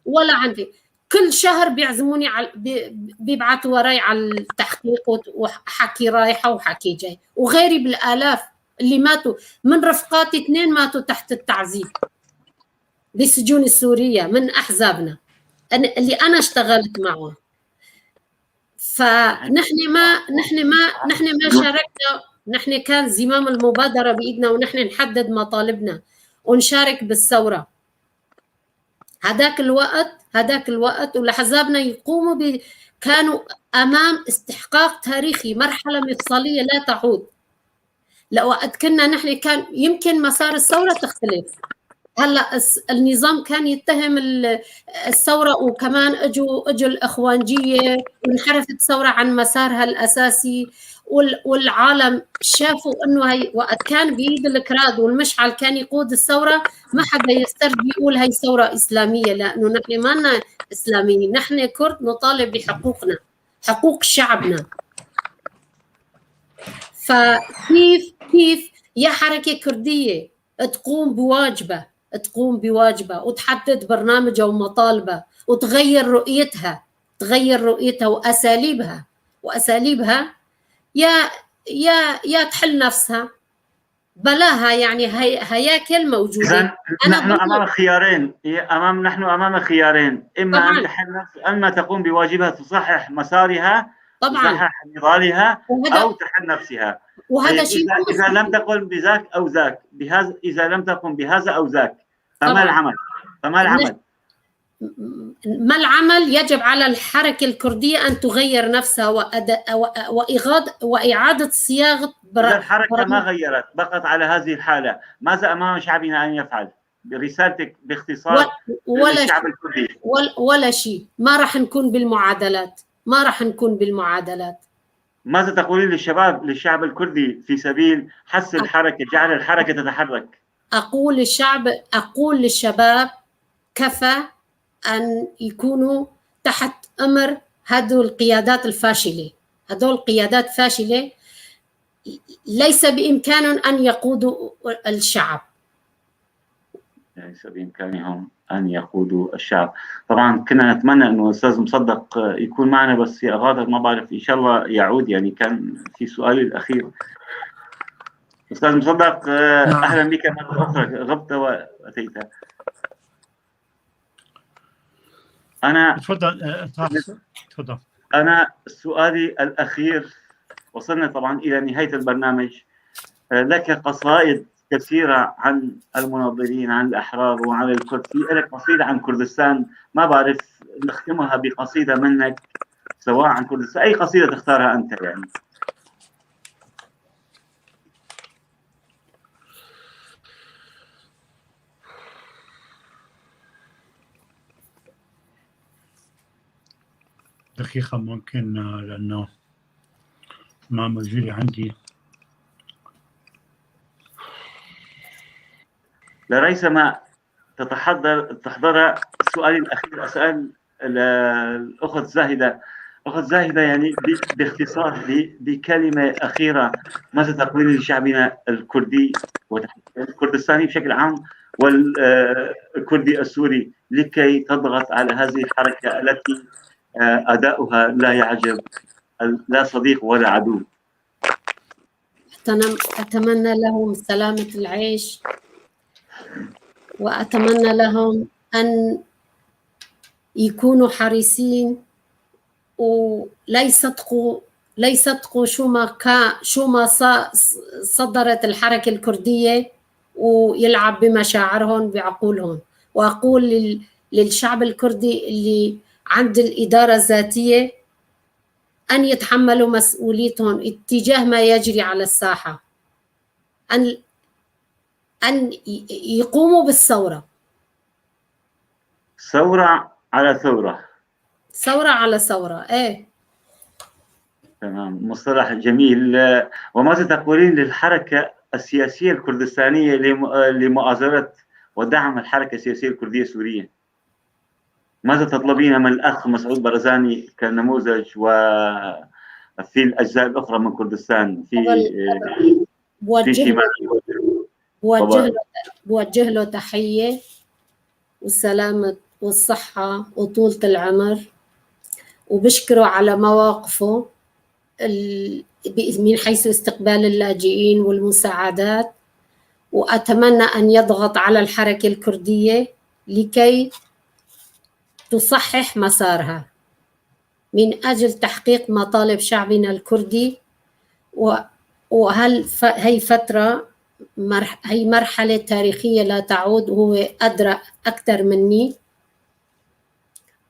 ولا عندي. كل شهر بيعزموني على بيبعتوا وراي على التحقيق وحكي رايحة وحكي جاي، وغيري بالآلاف اللي ماتوا من رفقاتي. 2 ماتوا تحت التعذيب بسجون السورية من أحزابنا اللي أنا اشتغلت معهم. فنحن ما نحن ما نحن ما شاركنا، نحن كان زمام المبادرة بإيدنا، ونحن نحدد مطالبنا ونشارك بالثورة. هذاك الوقت ولحزابنا يقوموا كانوا أمام استحقاق تاريخي، مرحلة مفصلية لا تعود. لوقت كنا نحن كان يمكن مسار الثورة تختلف. هلا النظام كان يتهم الثورة، وكمان اجوا الاخوانجيه وانحرفت الثورة عن مسارها الاساسي، والعالم شافوا انه هي وقت كان بايد الكراد والمشعل كان يقود الثورة، ما حدا يسترجي يقول هي ثورة اسلامية، لانه نحن ما لنا اسلاميين، نحن كرد نطالب بحقوقنا، حقوق شعبنا. فكيف كيف يا حركة كرديه تقوم بواجبه، تقوم بواجبها وتحدد برنامجها ومطالبها وتغير رؤيتها، تغير رؤيتها واساليبها، يا يا يا تحل نفسها بلاها، يعني هياكل موجودة. نحن امام خيارين، نحن امام خيارين، اما طبعاً ان تحل نفسها، اما تقوم بواجبها، تصحح مسارها، طبعا تصحح نضالها، او تحل نفسها. وهذا شيء إذا لم تقم بذاك أو ذاك، بهذا إذا لم تقم بهذا أو ذاك، فما العمل؟ فما العمل؟ ما العمل؟ يجب على الحركة الكردية أن تغير نفسها وإعادة صياغة. إذا الحركة ما غيرت، بقت على هذه الحالة، ماذا أمام شعبنا أن يفعل؟ برسالتك باختصار للشعب الكردي. ولا شيء، ما راح نكون بالمعادلات، ما راح نكون بالمعادلات. ماذا تقولين للشباب، للشعب الكردي في سبيل حث الحركة، جعل الحركة تتحرك؟ أقول للشباب كفى أن يكونوا تحت أمر هذول القيادات الفاشلة. هذول القيادات فاشلة، ليس بإمكانهم أن يقودوا الشعب. ليس بإمكانهم أن يقودوا الشعب. طبعا كنا نتمنى أنه الأستاذ مصدق يكون معنا، بس غادر، ما بعرف، إن شاء الله يعود. يعني كان في سؤالي الأخير. أستاذ مصدق، أهلا بك مرة أخرى، غبت وأتيت. أنا تفضل تفضل. أنا سؤالي الأخير، وصلنا طبعا إلى نهاية البرنامج، لك قصائد كثيرة عن المناضلين، عن الأحرار وعن الكرد، في لك قصيدة عن كردستان، ما بعرف نختمها بقصيدة منك، سواء عن كردستان، أي قصيدة تختارها أنت يعني. دقيقة ممكن، لأنه ما موجودة عندي. لريثما تحضر سؤالي الأخير، أسأل الأخت زاهدة. أخت زاهدة، يعني باختصار بكلمة أخيرة، ماذا تقولين لشعبنا الكردي والكردستاني بشكل عام والكردي السوري لكي تضغط على هذه الحركة التي أداؤها لا يعجب لا صديق ولا عدو؟ أتمنى لهم سلامة العيش، وأتمنى لهم أن يكونوا حريصين ولا يصدقوا شو ما صدرت الحركة الكردية، ويلعب بمشاعرهم بعقولهم. وأقول للشعب الكردي اللي عند الإدارة الذاتية أن يتحملوا مسؤوليتهم اتجاه ما يجري على الساحة، أن يقوموا بالثورة. ثورة على ثورة، ثورة على ثورة. إيه تمام، مصطلح جميل. وماذا تقولين للحركة السياسية الكردستانية لمؤازرة ودعم الحركة السياسية الكردية السورية؟ ماذا تطلبين من الأخ مسعود برزاني كنموذج وفي الأجزاء الأخرى من كردستان في بوجه له تحية والسلامة والصحة وطولة العمر، وبشكره على مواقفه من حيث استقبال اللاجئين والمساعدات، وأتمنى أن يضغط على الحركة الكردية لكي تصحح مسارها من أجل تحقيق مطالب شعبنا الكردي. وهل هي فترة هي مرحلة تاريخية لا تعود، وهو أدرى أكثر مني،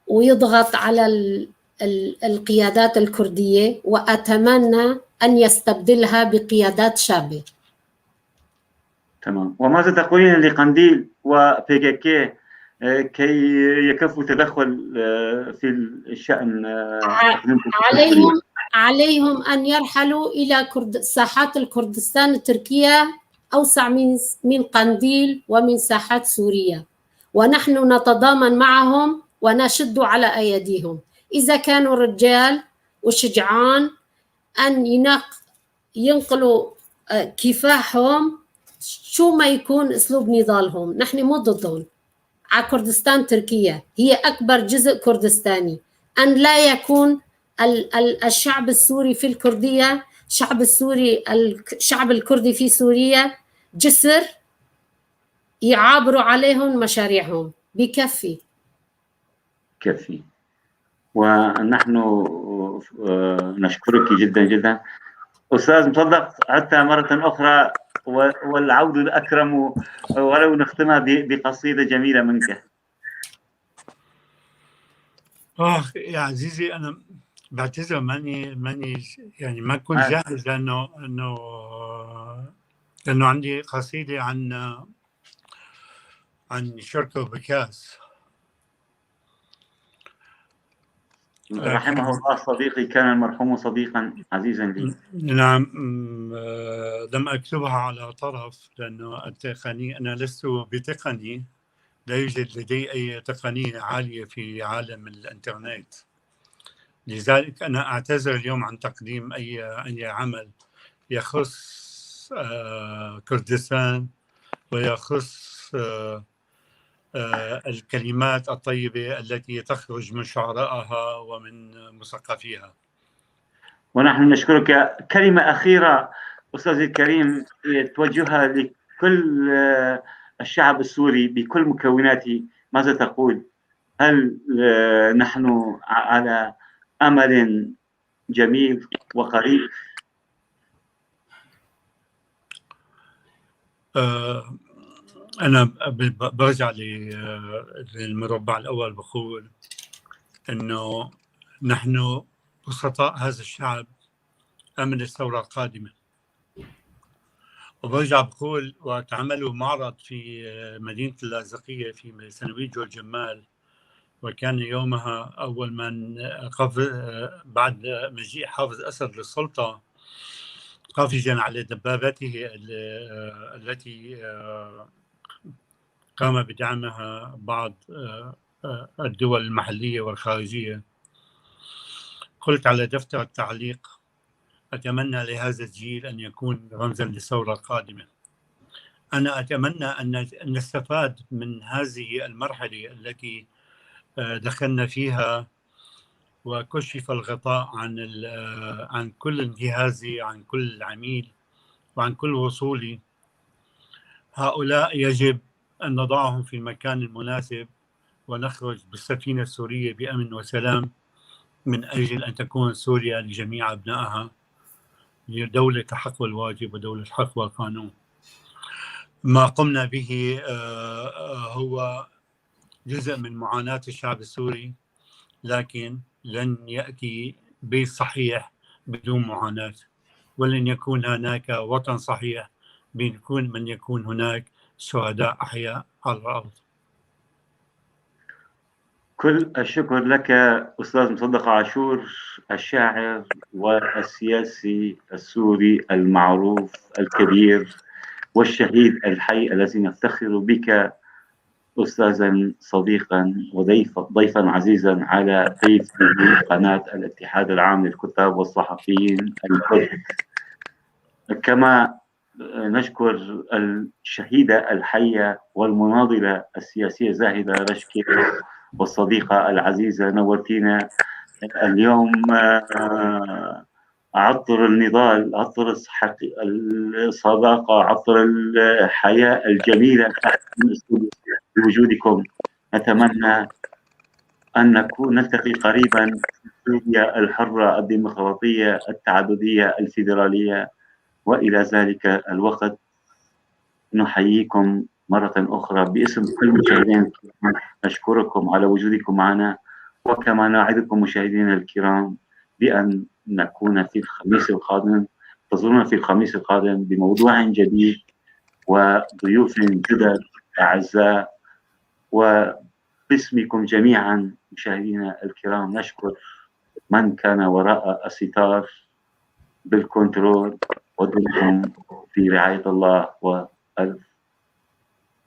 ويضغط على القيادات الكردية، وأتمنى أن يستبدلها بقيادات شابة. تمام. وماذا تقولين لقنديل وبيكيكي كي يكفوا تدخل في الشأن؟ عليهم أن يرحلوا إلى ساحات الكردستان التركية أوسع من قنديل ومن ساحات سوريا، ونحن نتضامن معهم ونشد على أيديهم إذا كانوا رجال وشجعان أن ينقلوا كفاحهم شو ما يكون أسلوب نضالهم. نحن مو ضدهم. على كردستان تركيا هي أكبر جزء كردستاني، أن لا يكون الشعب السوري في الكردية، الشعب السوري، الشعب الكردي في سوريا جسر يعابروا عليهم مشاريعهم. بكفي كفي. ونحن نشكرك جدا جدا أستاذ مصدق، حتى مرة أخرى والعود الأكرم، ولو نختمها بقصيدة جميلة منك. يا عزيزي، أنا بعتذر ماني يعني ما كنت جاهز، لأنه لأنه عندي قصيدة عن شركة بكاس. رحمه الله صديقي، كان المرحوم صديقا عزيزا لي. نعم، لم أكتبها على طرف لأنه التقنية، أنا لست بتقني، لا يوجد لدي أي تقنية عالية في عالم الإنترنت، لذلك أنا أعتذر اليوم عن تقديم أي عمل يخص كردستان ويخص الكلمات الطيبة التي تخرج من شعرائها ومن مثقفيها. ونحن نشكرك. كلمة أخيرة أستاذي الكريم توجهها لكل الشعب السوري بكل مكوناته، ماذا تقول؟ هل نحن على أمل جميل وقريب؟ أنا برجع للمربع الأول، بقول أنه نحن بسطاء هذا الشعب أمل الثورة القادمة. وبرجع بقول وتعملوا معرض في مدينة اللاذقية في ثانوية جورج جمال، وكان يومها أول من بعد مجيء حافظ أسد للسلطة قافزا على دبابته التي قام بدعمها بعض الدول المحلية والخارجية. قلت على دفتر التعليق: أتمنى لهذا الجيل أن يكون رمزا للثورة القادمة. أنا أتمنى أن نستفاد من هذه المرحلة التي دخلنا فيها وكشف الغطاء عن كل انتهازي، عن كل عميل، وعن كل وصولي. هؤلاء يجب أن نضعهم في المكان المناسب ونخرج بالسفينة السورية بأمن وسلام، من أجل أن تكون سوريا لجميع أبنائها دولة الحق والواجب ودولة الحق والقانون. ما قمنا به هو جزء من معاناة الشعب السوري، لكن لن يأتي بيت صحيح بدون معاناة، ولن يكون هناك وطن صحيح بيكون من يكون هناك شهداء أحياء على الأرض. كل الشكر لك أستاذ مصدق عاشور، الشاعر والسياسي السوري المعروف الكبير والشهيد الحي الذي نفتخر بك أستاذا صديقا وضيفا ضيفا عزيزا على بيت قناة الاتحاد العام للكتاب والصحفيين الكرد. كما نشكر الشهيدة الحية والمناضلة السياسية زاهدة رشكي والصديقة العزيزة، نورتينا اليوم. عطر النضال، عطر الصداقة، عطر الحياة الجميلة بوجودكم. نتمنى أن نكون نلتقي قريبا في سوريا الحرة الديمقراطية التعددية الفيدرالية، وإلى ذلك الوقت نحييكم مرة أخرى باسم كل المشاهدين، نشكركم على وجودكم معنا، وكما نعدكم مشاهدينا الكرام بأن نكون في الخميس القادم، انتظرونا في الخميس القادم بموضوع جديد وضيوف جدد أعزاء. وباسمكم جميعا مشاهدينا الكرام نشكر من كان وراء الستار بالكنترول، ودمتم في رعاية الله، وألف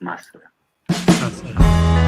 مع السلامة. مع السلامة.